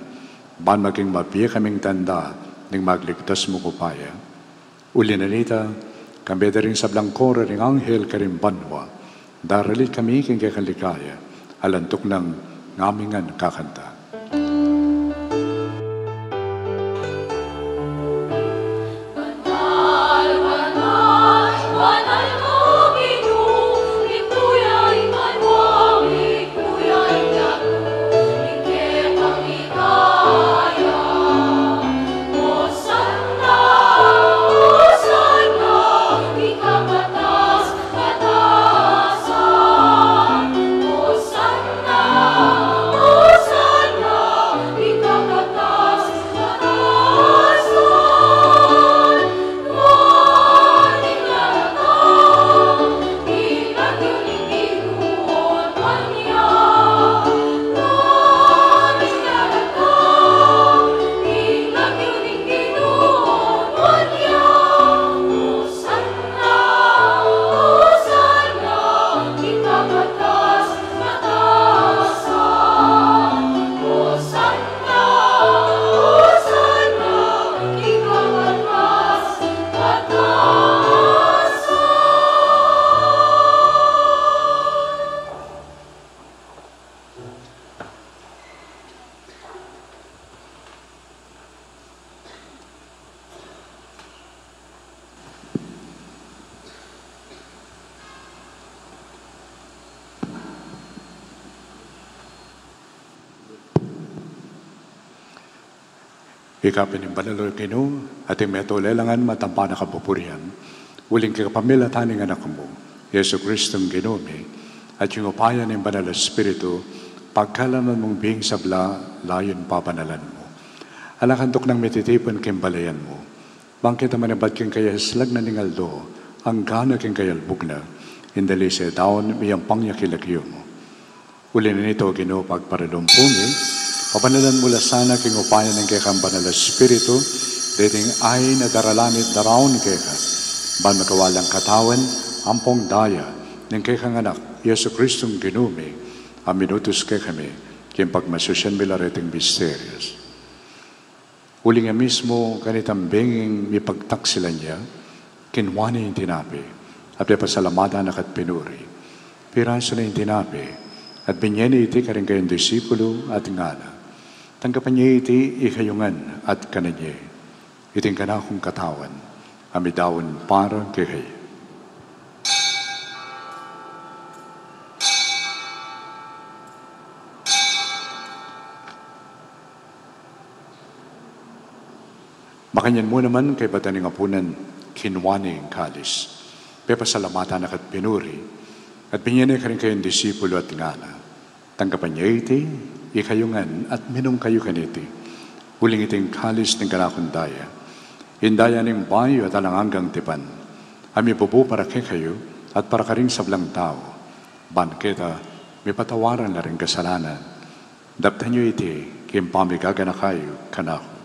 ban maging mabie kaming tanda ning magligtas mung upaya. Uli na nita, kambe da ring sablang koro ring anghel karin banua, darali kami king kekang ligaya, alang tuknang ngaming ngan kakanta. Ika pin ing banal, O Ginu, at ing metung a lelangan matampan a kapupurian, uling king kapamilatan ning Anak mu, Jesucristo Ginu mi, at king upaya ning Banal a Espiritu, pagkaluban mung bie ing sabla, layun pabanalan mu. Alang kang tuknang mititipun king balayan mu, bang keta manibat king kayaslag na ning aldo, anggana king kayalbug na, ing dalise daun miyampang ya king lagyu mu. Uli na nito, Ginu, pagparalumpu mi, pabanalan mu la sana king upaya ning kekang Banal a Espiritu, deting ain a daralan mi at daraun keka, ban magawa lang katawan ampong daya ning kekang Anak, Jesucristo Ginu mi, a minutus kekami, king pagmasusyan mi la reting misterios. Uling ya mismu kanitang benging mipagtaksilan ya, kinua ne ing tinape, at pepasalamatan na ka at pinuri. Pirasu ne ing tinape, at binie ne iti karing kayang disipulu, at ngana: Tanggapan ye iti ikayu ngan, at kanan ye. Iti ing kanakung katawan, a midaun para kekayu. Makanyan mu naman, kaybat da ning apunan, kinua ne ing kalis, pepasalamatan na ka at pinuri, at binie ne karing kayang disipulu at ngana: Tanggapan ye iti ikayu ngan at minum kayu kaniti, uling iti ing kalis ning kanakung daya, ing daya ning bayu at alang anggang tipan, a mibubu para kekayu at para karing sablang tau, ban keta mipatawaran la ring kasalanan. Daptan yu iti king pamigaganaka yu kanaku.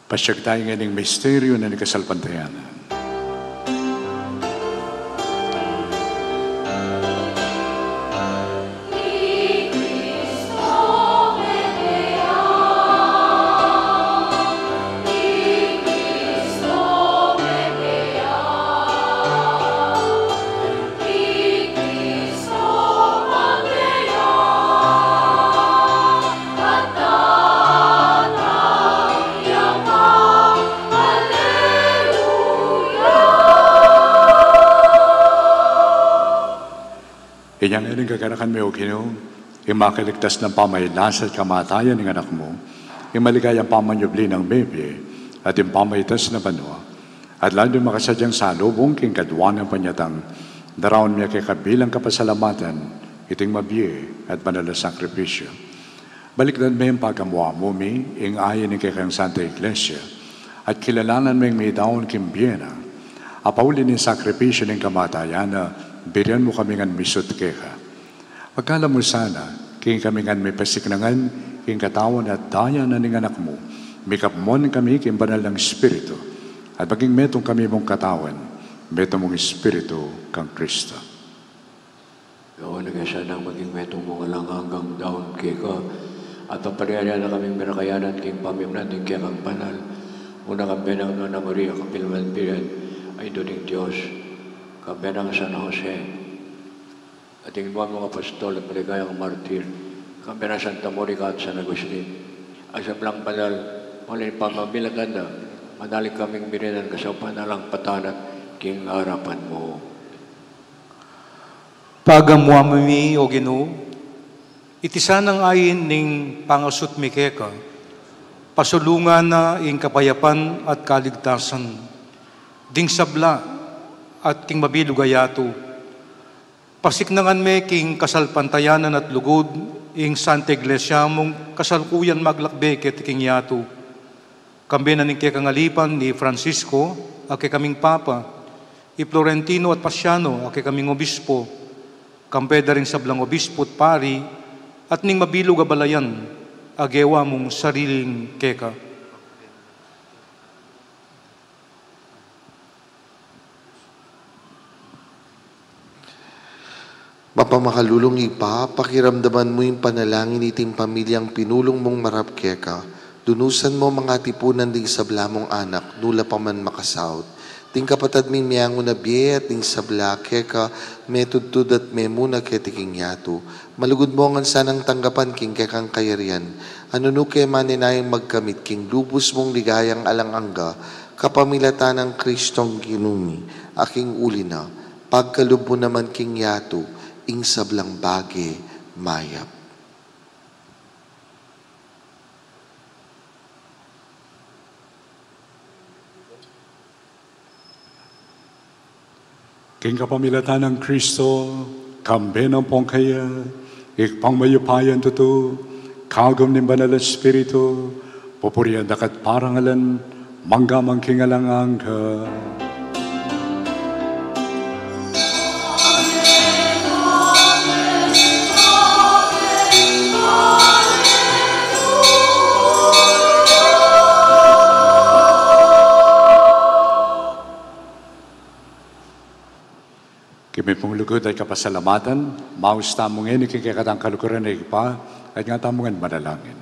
Pasiag tamu ngening misteryu ning kasalpantayanan. Inya ngeni ing kaganakan mi, O Ginu, ing makaligtas nang pamailasa at kamatayan ning Anak mu, ing maligayang pamanyubli nang mebie, at ing pamaitas na banua, at lalung makasadyang salubung king kadua nang panyatang, daraun mi keka bilang kapasalamatan iting mabie at banal a sakripisyu. Balikdan me ing pagamu-amu mi, ing ain ning kekang Santa Iglesia, at kilalanan meng midaun king bie na. Apauli ning sakripisyu ning kamatayan na, birian mu kami ngan misut keka. Pagkalam mu sana, king kami ngan mipasiknangan king katawan at daya na ning Anak mu, mikapmon kami king Banal a Espiritu, at maging metung kami mung katawan, metung mung Espiritu kang Kristo. Gawan na ke sanang maging metung mung alang anggang daun keka, at papanyarian na kaming mirakayanan king pamimnan ning kekang banal, una kambe nang Nuan a Maria, kapilan man Birhen a Indu ning Dios, kambe nang San Jose, at ing nuan mung apostol at maligayang martir, kambe nang Santa Monica at San Agustin, at sablang banal, mauli ning pamamilatan da, manalig kaming mirinan kasaupan alang patanat king arapan mu. Pagamu-amu mi, O Ginu, iti sanang ain ning pangasut mi keka, pasulungan na ing kapayapan at kaligtasan ding sabla at king mabilug a yatu. Pasiknangan me king kasalpantayanan at lugud ing Santa Iglesia mung kasalukuyan maglakbe keti king yatu. Kambe na ning kekang alipan i Francisco, a kekaming Papa, i Florentino at Pasiano, a kekaming Obispo, kambe da ring sablang obispo at pari, at ning mabilug a balayan, a gewa mung sariling keka. Mapamakalulung Ibpa, pakiramdaman mu ing panalangin niting pamilyang pinulung mung marap keka. Dunusan mu mang atipunan ding sabla mung anak, nu la pa man makasaut. Ding kapatad ming meangu na bie at ding sabla keka, metudtud at memuna keti king yatu. Malugud mu ngan sanang tanggapan king kekang kayarian, a nung nu ke manenayang magkamit king lubus mung ligayang alang angga, kapamilatan nang Kristong Ginu mi, a king uli na, pagkalub mu naman king yatu ing sablang bage mayap. King kapamilatan nang Kristo, kambe na ampong kaya, Ibpang mayupayang tutu, kagum ning Banal a Espiritu, pupurian da ka at parangalan, mangga man king alang angga. King mipung lugud at kapasalamatan, maus tamu ngeni king kekatang kaluguran a Ibpa, at nga tamu ngan manalangin.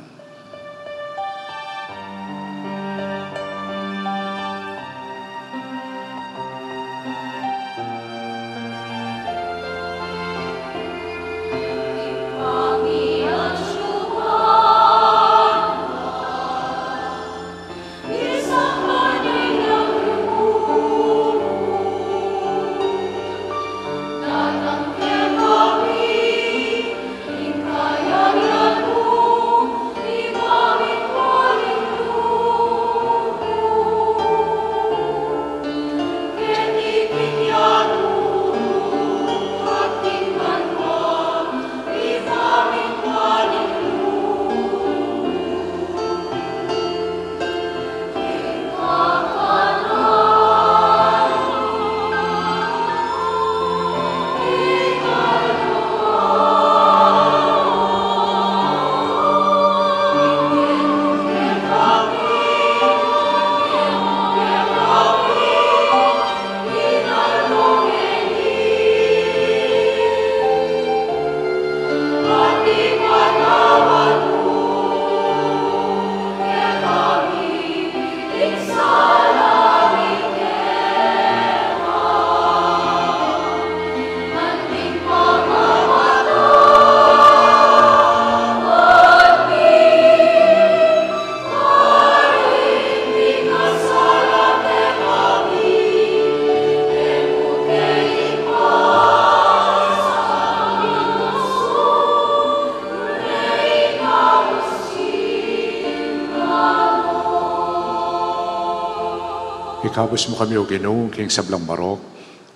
Ikabus mu kami, O Ginu, king sablang marok,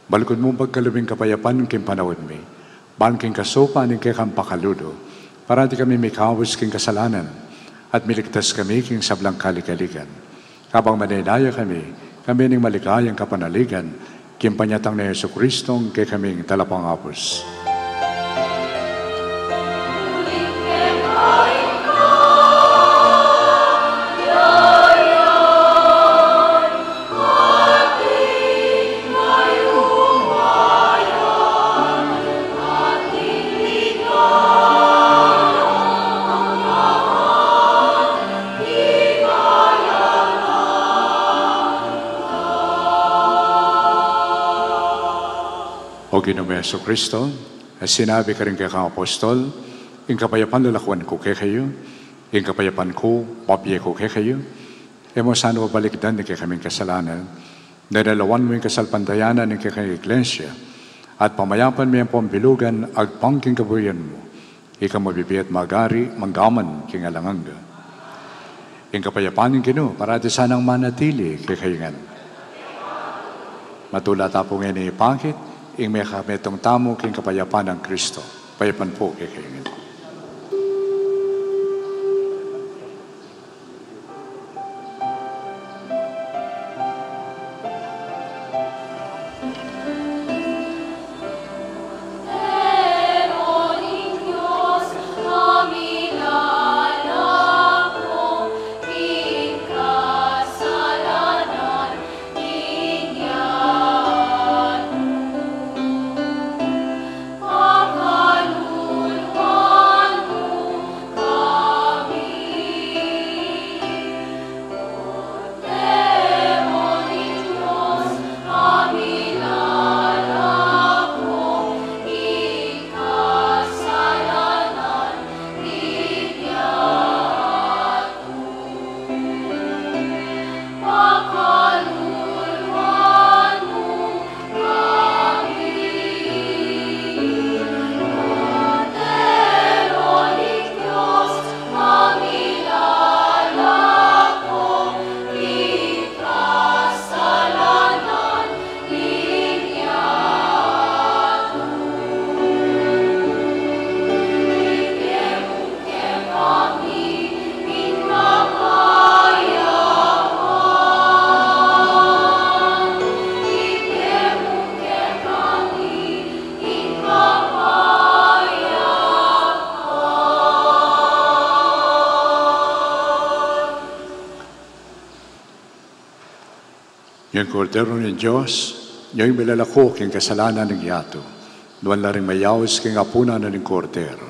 balukun mung pagkalub ing kapayapan king panaun mi. Ban king kasupan ning kekang pakalulu, parati kami mikabus king kasalanan, at miligtas kami king sablang kaligaligan. Kabang manenaya kami, kami ning maligayang kapanaligan, king panyatang nang Jesu Kristong kekaming Talapangabus. O Ginu mi Jesu Kristo, a sinabi karing kekang apostol, ing kapayapan lalakuan ku kekayu, ing kapayapan ku bibie ku kekayu, e mu sana balikdan ing kekaming kasalanan, nune lawan mu ing kasalpantayanan ning kekang Iglesia, at pamayapan me ampong bilugan agpang king kabuyan mu. Ika mabibie at magari, mangga man king alang angga. Ing kapayapan ning Ginu, parati sanang manatili kekayu ngan. Matula ta pu ngeni ipakit ing mekametung tamu king kapayapan nang Kristo. Kapayapan pu kekayu ngan. Ing Kordero ning Dios, ing milalaku king kasalanan ning yatu. Nuan la ring mayaus king apunan ning Kordero.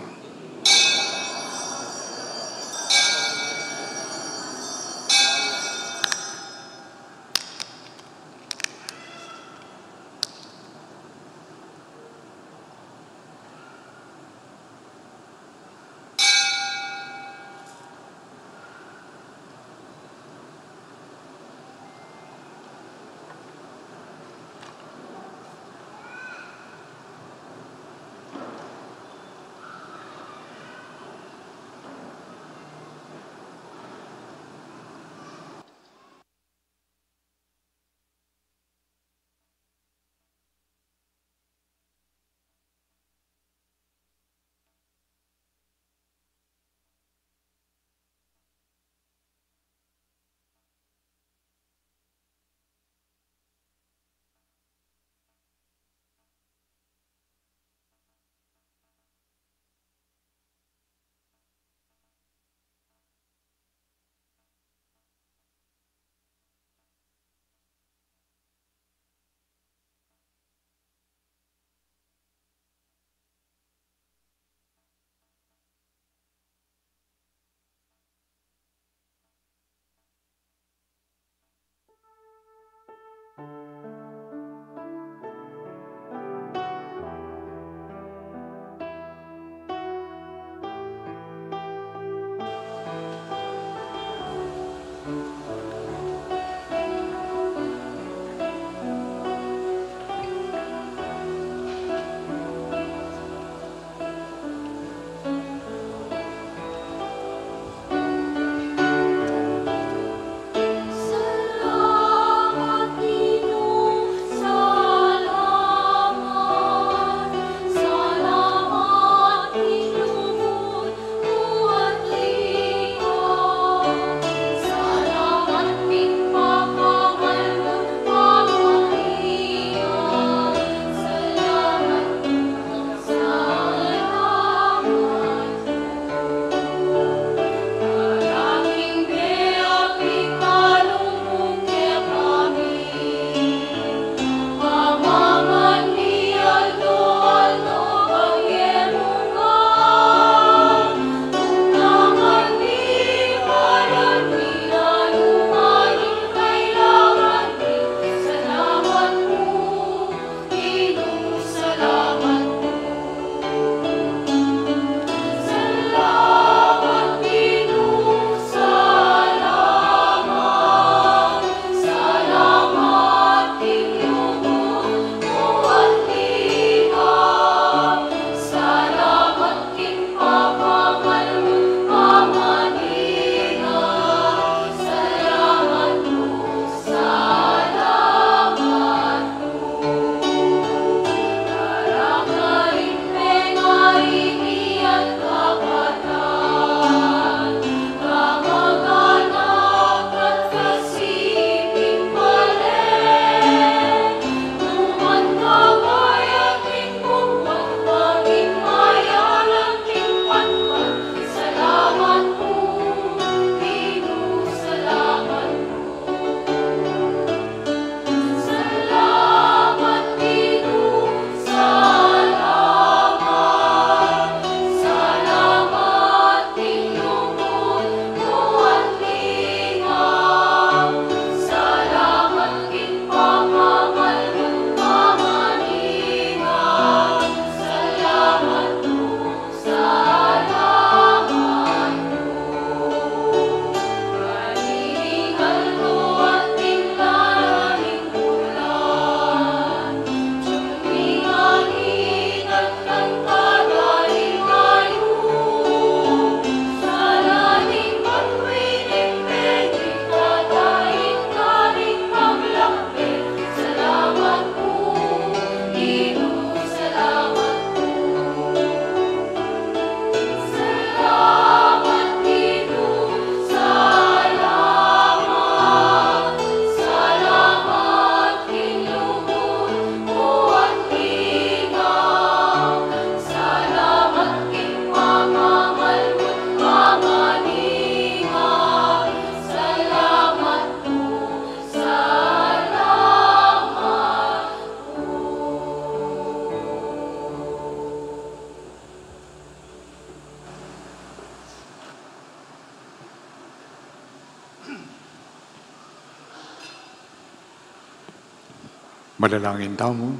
Manalangin tamu.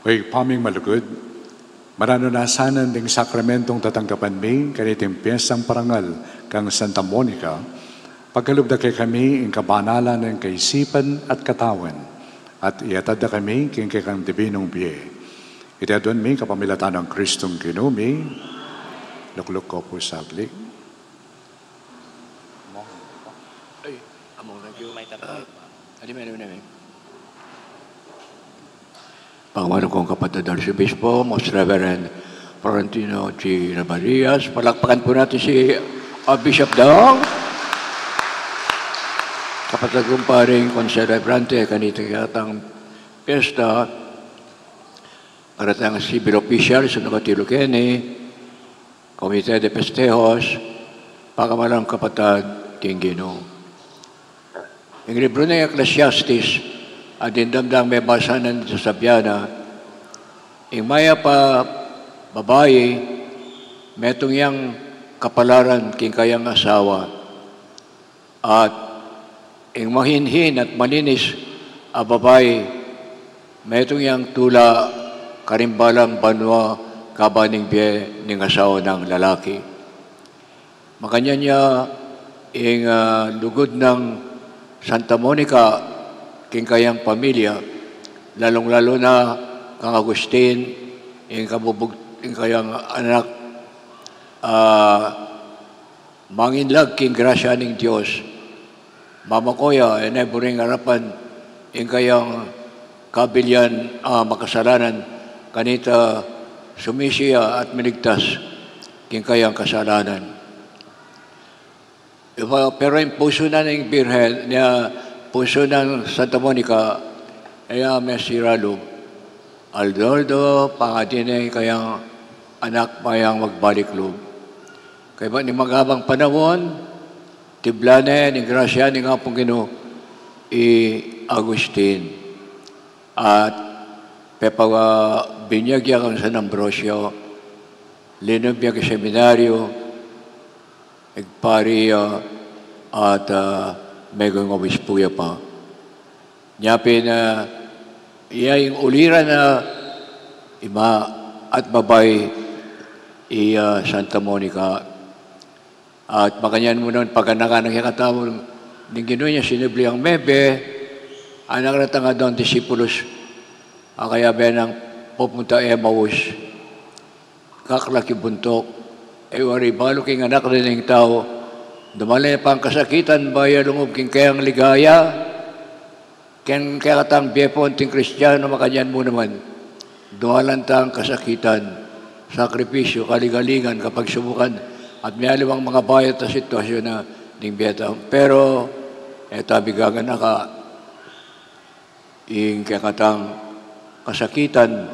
O Ibpa ming malugud, maranu na sana ding sakramentong tatanggapan mi kaniting piestang parangal kang Santa Monica, pagkalub da kekami ing kabanalan ning kaisipan at katawan, at iatad da kami king kekang dibinung bie. Iti aduan mi kapamilatan nang Kristong Ginu mi. Lukluk ko pu saglit. Ay, among, thank you. May tatlo. Ah, ali, may, may, may. Pangalan kong kapatid Arsobispo, Most Reverend Florentino G. Rabarias. Palakpakan po natin si, ah, Bishop Dong. Kapatid kong paring konselebrante, kanitang yatang piyesta, karetang civil officials a nakatilu keni, Comité de Festejos, pakamalan kung kapatad king Ginu. Ing libru ning Ecclesiastes, a dimdam dang mebasa nang sasabian na, ing mayap a babai, metung yang kapalaran king kayang asawa. At ing mahinhin at malinis a babai, metung yang tula karing balang banua kabang ning bie ning asawa nang lalaki. Makanyan ya ing, ah, lugud nang Santa Monica king kayang pamilya, lalung-lalu na kang Agustin, ing kabubug-, ing kayang anak, ah, manginlag king grasya ning Dios. Mamakuya, e ne buring arapan ing kayang kabilian a makasalanan, kanita sumisiya at miligtas king kayang kasalanan. Iba, pero ing pusu na ning Birhen, ing pusu nang Santa Monica, e ya mesira lub. Aldo-aldo, pangadi ne ing kayang anak mayang magbalik lub. Kaybat ning magabang panaun, tiblan ne ning grasya ning Apung Ginu i Agustin. At pepabinyag ya kang San Ambrosio, linub ya king seminaryo, ing pari ya, at, ah, meging obispo ya pa. Nya pin, ah, iya ing ulira na ima at babai i, ah, Santa Monica. At makanyan mu naman paganakan na kekatamu ning Ginu, inya sinubli yang mebie, anak na tang adwang disipulus, a kayabe nang pupunta Emmaus. Kaklak ing buntuk, e wari balu king Anak ning Tau, dumalan ya pang kasakitan, bayu ya lungub king kayang ligaya. King kekatang bie pung Kristiyanu, makanyan mu naman, dumalan tang kasakitan, sakripisyu, kaligaligan, kapagsubukan, at mialiwang mangabayat a sitwasyun na ning bie tang. Pero e ta bigagan aka ing kekatang kasakitan,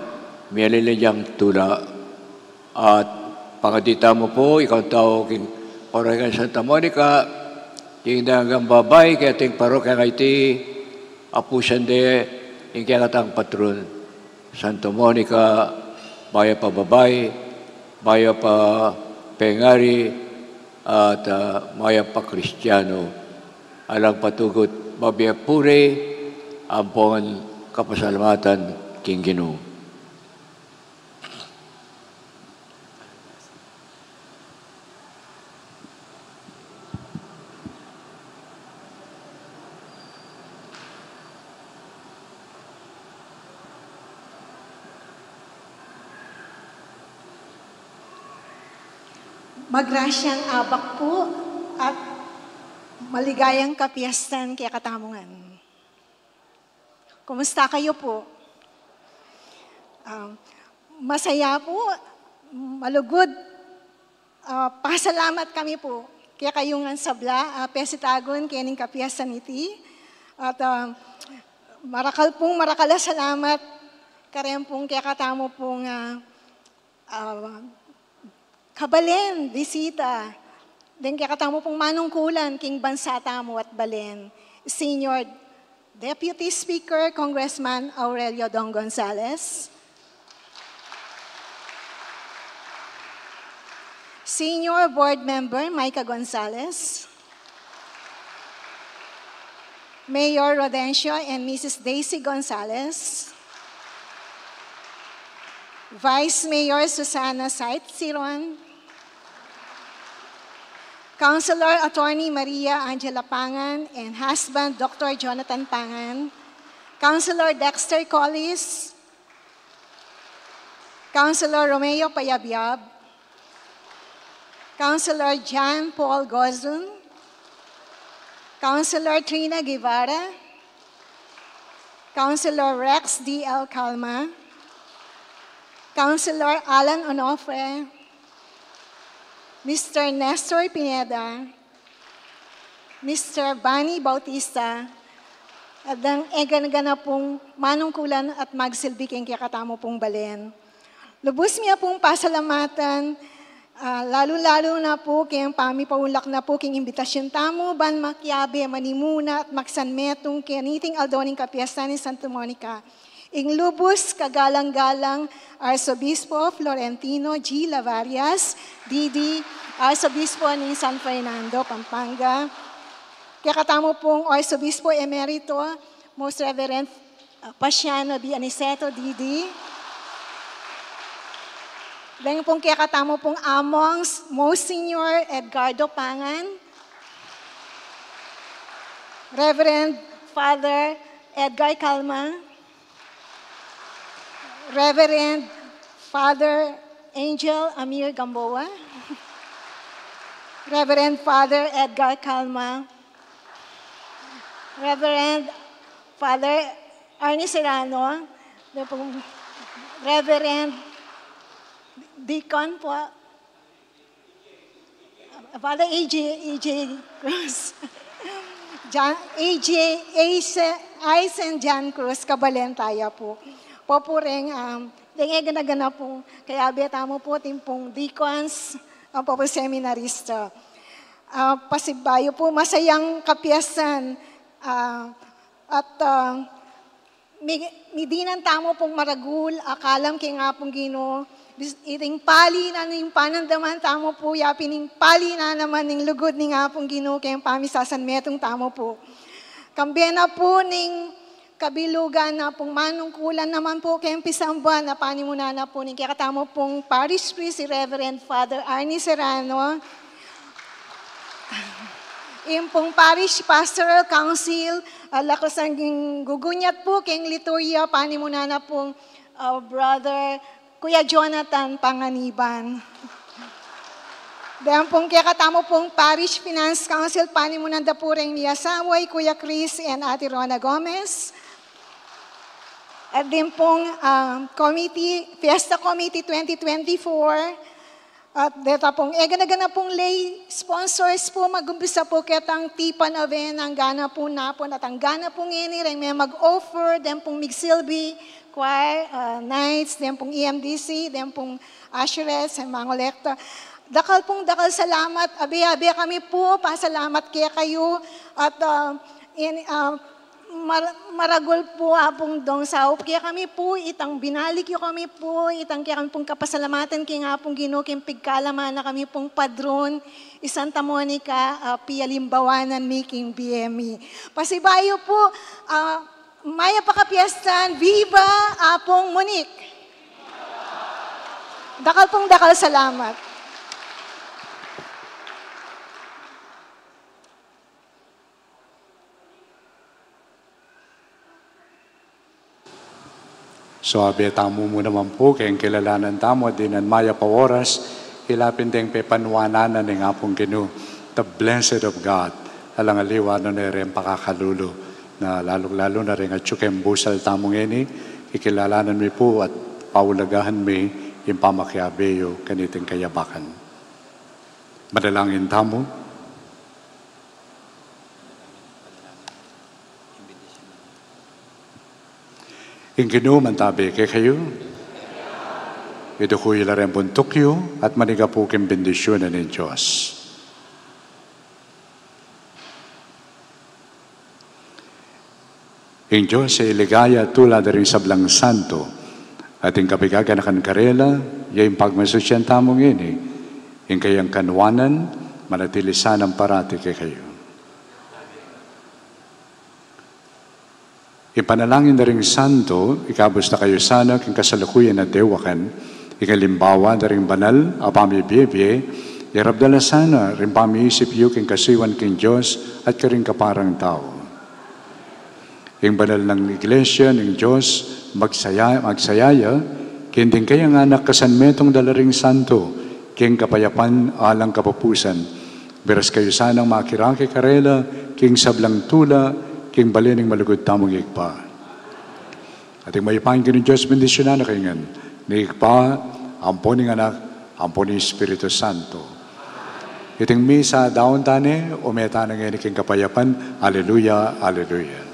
mialili yang tula. At pangadi tamu pu, ikang tau king Parokya Santa Monica, king dang babai keting parokya iti, apusan de ing kekatang patron, Santa Monica, mayap a babai, mayap a pengari, at, ah, mayap a Kristiyanu. Alang patugut, mabie puri ampon kapasalamatan king Ginu. Magrasyang abak pu at maligayang kapiestan kekatamu ngan. Kumusta kayu pu? Ah, masaya pu, malugud, ah, pasalamat kami pu kekayu ngan sabla, ah, pesitagun kening kapiestan iti. At, ah, marakal pung, marakal a salamat kareng pung kekatamu pung, ah, ah, kabalen, bisita, deng kekatamu pung manungkulan king bansa tamu at balen, Senior Deputy Speaker, Congressman Aurelio Dong Gonzales, Senior Board Member Micah Gonzales, Mayor Rodencio and Missus Daisy Gonzalez, Vice Mayor Susana Sait Siron, Councilor Attorney Maria Angela Pangan and husband Doctor Jonathan Pangan, Councilor Dexter Collis, Councilor Romeo Payabyab, Councilor John Paul Gozun, Councilor Trina Guevara, Councilor Rex D L Calma, Councilor Alan Onofre, Mister Nestor Pineda, Mister Bani Bautista, at deng egana-gana pung manungkulan at magsilbi king kekatamu pung balen. Lubus mi pung pasalamatan, ah, lalu-lalu na pu king pamipaulak na pu king imbitasyun tamu, ban makiabe, manimuna at magsanmetung kaniting aldo ning kapiestan ning Santa Monica. Ing lubus kagalang-galang Arsobispo Florentino G. Lavarias, D D, Arsobispo ning San Fernando, Pampanga. Kekatamu pung Arsobispo Emerito, Most Reverend, uh, Paciano B. Aniceto, D D. Deng pung kekatamu pung among Monsignor Edgardo Pangan, Reverend Father Edgar Calma, Reverend Father Angel Amir Gamboa, Reverend Father Edgar Calma, Reverend Father Arnie Serrano, Reverend Deacon po, Father A J, A J Cruz. Jan, A J, Ace, Ace and Jan Cruz, kabalen taya pu. Papureng, um, deng egana-gana pu, kayabe tamu pu, atin pung deacons, ampong pu seminarista. Ah, pasibayu pu, masayang kapiestan, ah, at, ah, Mi-, midinan tamu pung maragul a kalam king Apung Ginu, bis-, iting pali na ning panandaman tamu pu, yapin ing pali na naman ning lugud ning Apung Ginu, keng pamisasanmetung tamu pu. Kambe na pu ning kabilugan na pung manungkulan naman pu keng pisamban a panimunan na pu ning kekatamu pung parish priest, i Reverend Father Arnie Serrano. Ing pung Parish Pastoral Council, ah, lakusan ing gugunyat pu keng liturgia, panimunan na pung, ah, Brother Kuya Jonathan Panganiban. Deng pung kekatamu pung Parish Finance Council, panimunan da pu reng miasawa, i Kuya Chris and Ate Rona Gomez. At deng pung, ah, committee, Fiesta Committee twenty twenty-four, at deta pung egana-gana pung lay sponsors pu, magumpisa pu ketang tipan a wen, angga na pu napun at angga na pu ngeni reng me mag-offer, deng pung migsilbi, choir, ah, knights, deng pung E M D C, deng pung usherettes, deng mangolekta. Dakal pung dakal salamat, abe-abe kami pu pasalamat kekayu, at, ah, in, ah, Mar-, maragul pu, Apung Dong, saup kekami pu, itang binalik yu kami pu, itang kekami pung kapasalamatan king Apung Ginu, king pigkalaman na kami pung padron, i Santa Monica, ah, pialimbawanan mi king B M E. Pasibayu pu, ah, mayap a kapiestan, viva Apung Monique! Dakal pung dakal salamat. Suabe tamu mu naman pu, keng kilalanan tamu, dinan mayap a oras, ila pin deng pepanuanan na ning Apung Ginu, the blessed of God, alang aliwa na ne reng pakakalulu, na lalung-lalu na reng atyu keng busal tamu ngeni, kikilalanan mi pu at paulagahan mi ing pamakiabe yu kaniting kayabakan. Manalangin tamu. Ing Ginu mantabe kekayu. Iduku yu la reng buntuk yu at manigapu king bendisyunan ning Dios. Ing Dios a ligaya, tula da ring sablang santo, at ing kabigatan na karela, ya ing pagmasusyan tamu ngeni, ing kayang kanuanan, manatili sana parati kekayu. Ipanalangin da ring santo, ikabus da kayu sana king kasalukuyan a dewakan, ing alimbawa da ring banal a pamibie-bie, irap da la sana ring pamiisip yu king kasuyuan king Dios at karing kaparang tau. Ing banal nang Iglesia ning Dios, magsaya-, magsaya ya, king ding kayang anak kasan metung da la ring santo, king kapayapan alang kapupusan. Miras kayu sanang makirake karela, king sablang tula, king bale ning malugud tamung Ibpa. At ing mayupaya ning Dios, bendisyunan na kayu ngan, ning Ibpa, ampo ning Anak, ampo ning Espiritu Santo. Iting misa, daun tane, ume tane ngeni king kapayapan. Aleluya, aleluya.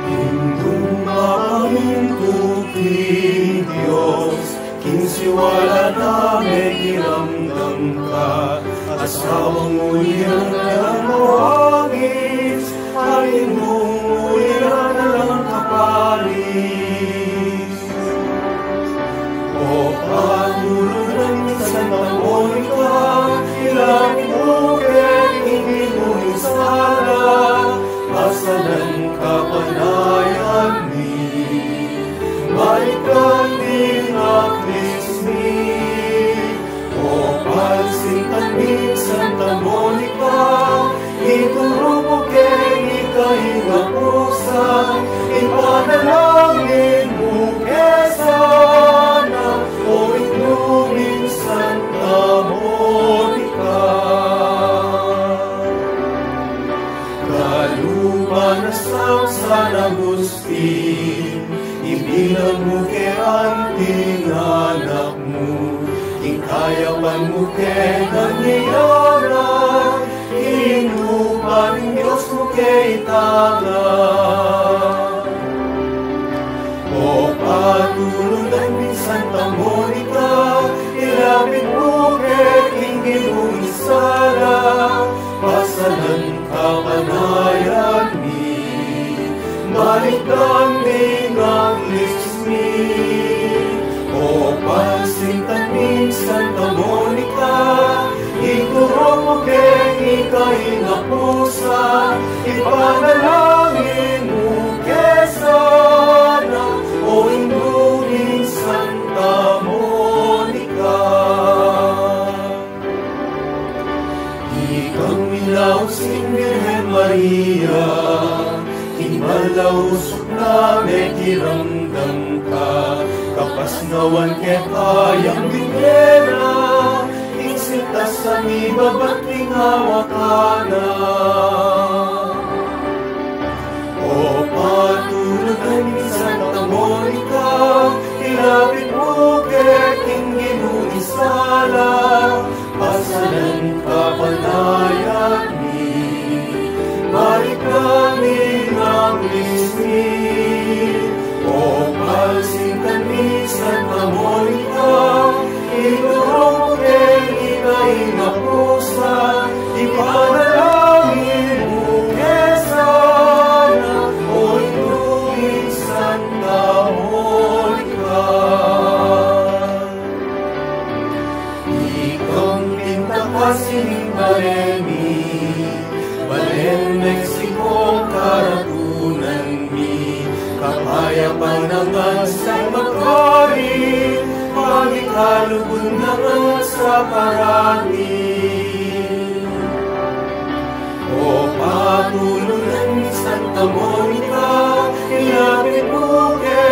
Ing dumang mapamintu king Dios, king siwala na mekiramdam ka, asawang uliran na lang mawangis, aling mung uliran na lang kapalis. O Ina mu ke anting anak mu, ing kayapan mu ke nganyan, ing lupa ning Dios mu ke itang na. O patulunan mi Santa Monica, ilapit mu ke king Ginu ing sala, pasalan kapanayan mi, balikdan mi nang lilis mi. O pansintan mi Santa Monica, ituru mu ke ing ika ing apusan, ipanalangin mu ke sana, o Indu ning Santa Monica. Ikang minaus ning Birhen Maria, king malausuk na mekiramdam ka, kapasnawan keka yang bibie na, ing sintas a mibabat king awa kana. O patulunan mi Santa Monica, ilapit mu ke king Ginu ing sala, pasalan kapanayan mi, balikdan mi nang lilis mi. O pansintan mi Santa Monica, ituru mu ke ing ika ing apusan, ipanalangin mu ke sana, o Indu ning Santa Monica. Ikang pintakasi ning bale mi, balen Mexico karatunan mi, kapayapan na ngan sa magari, pangikalubun na ngan sa parati. O patulunan mi Santa Monica, ilapit mu ke